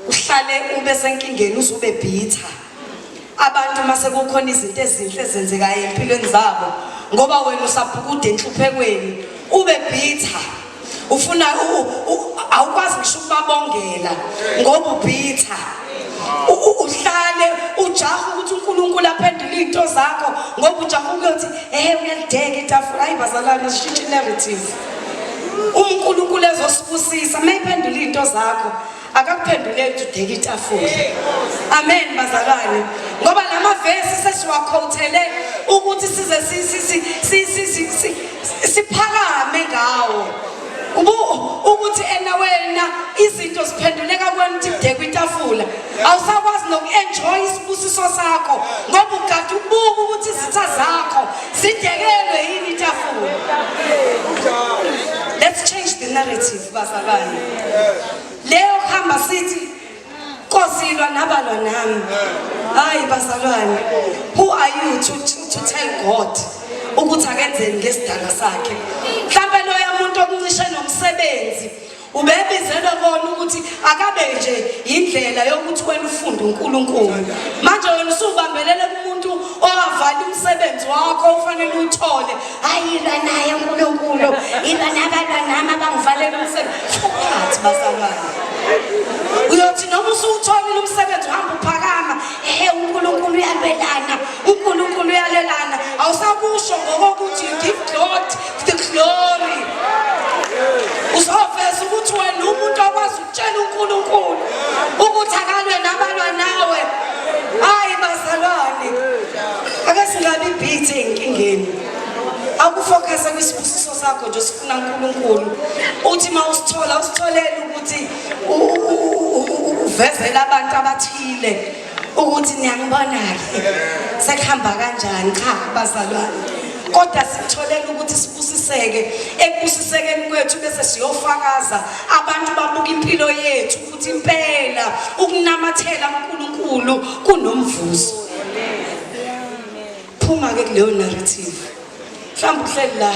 [SPEAKER 5] Uhlale ube senkingeni uze ube bitter. Abantu uma sekukhona izinto ezinhle ezenzekayo empilweni zabo ngoba wena usabhukuda enhluphekweni ube bitter. Ufuna awukwazi ngisho ukubabongela ngoba ubitter. Uhlale ujaha ukuthi uNkulunkulu aphendule izinto zakho ngoba ujaha ukuyothi ehe uyalideka itafula. Hayi bazalwane, sishintshe narrative. Uma uNkulunkulu ezosibusisa, mayiphendula izinto zakho, akakuphenduleli ukuthi udeke itafula. Amen bazalwane. Ngoba lamavesi sesiwakhowuthele ukuthi size siphakame ngawo. Ubu ukuthi ena wena izinto ziphenduleka kuwena ukuthi kudekwe itafula. Awusakwazi noku-enjoy isibusiso sakho ngoba ugade ubuka ukuthi izitha zakho zidekelwe yini itafula. Let's change the narrative bazalwane. Leyo kuhamba sithi Nkosi ilwa nabalwa nami. Hayi bazalwane, who are you to tell God ukuthi akenzeni ngesidalwa sakhe? Mhlampe loya muntu okuncishe nomsebenzi ubebizelwe kona ukuthi akabe nje indlela yokuthi wena ufunde uNkulunkulu. Manje wena usubambelele kumuntu owavala umsebenzi wakho ufanele uthole. Hayi ilwa naye uNkulunkulu, ilwa nabalwa nami abangivalela umsebenzi. Phakathi bazalwane. Uyothi noma usuwutholile umsebenzi uhamba uphakama, ehe uNkulunkulu uyalwelana, uNkulunkulu uyalwelana. Awusakusho ngokokuthi you give God the glory. Uzoveza ukuthi wena umuntu okwazi ukutshela uNkulunkulu ukuthi akalwe nabalwa nawe. Hayi bazalwane, ake singabi beat ey'nkingeni. Awukufocuse kwisibusiso sakho nje sifuna uNkulunkulu. Uthi uma usithola usitholele ukuthi uvezele abantu abathile ukuthi niyangibona-ke sekuhamba kanjani. Cha bazalwane, kodwa sikutholela ukuthi sibusiseke. Ekubusisekeni kwethu bese siyofakaza, abantu babuka impilo yethu ukuthi impela ukunamathela kuNkulunkulu kunomvuzo. Phuma-ke kuleyo narrative. Mhlawumbe uhleli la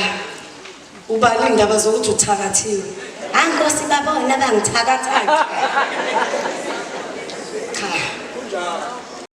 [SPEAKER 5] ubala iy'ndaba zokuthi uthakathiwe. Hayi Nkosi, babona bangithakathayo. Cha.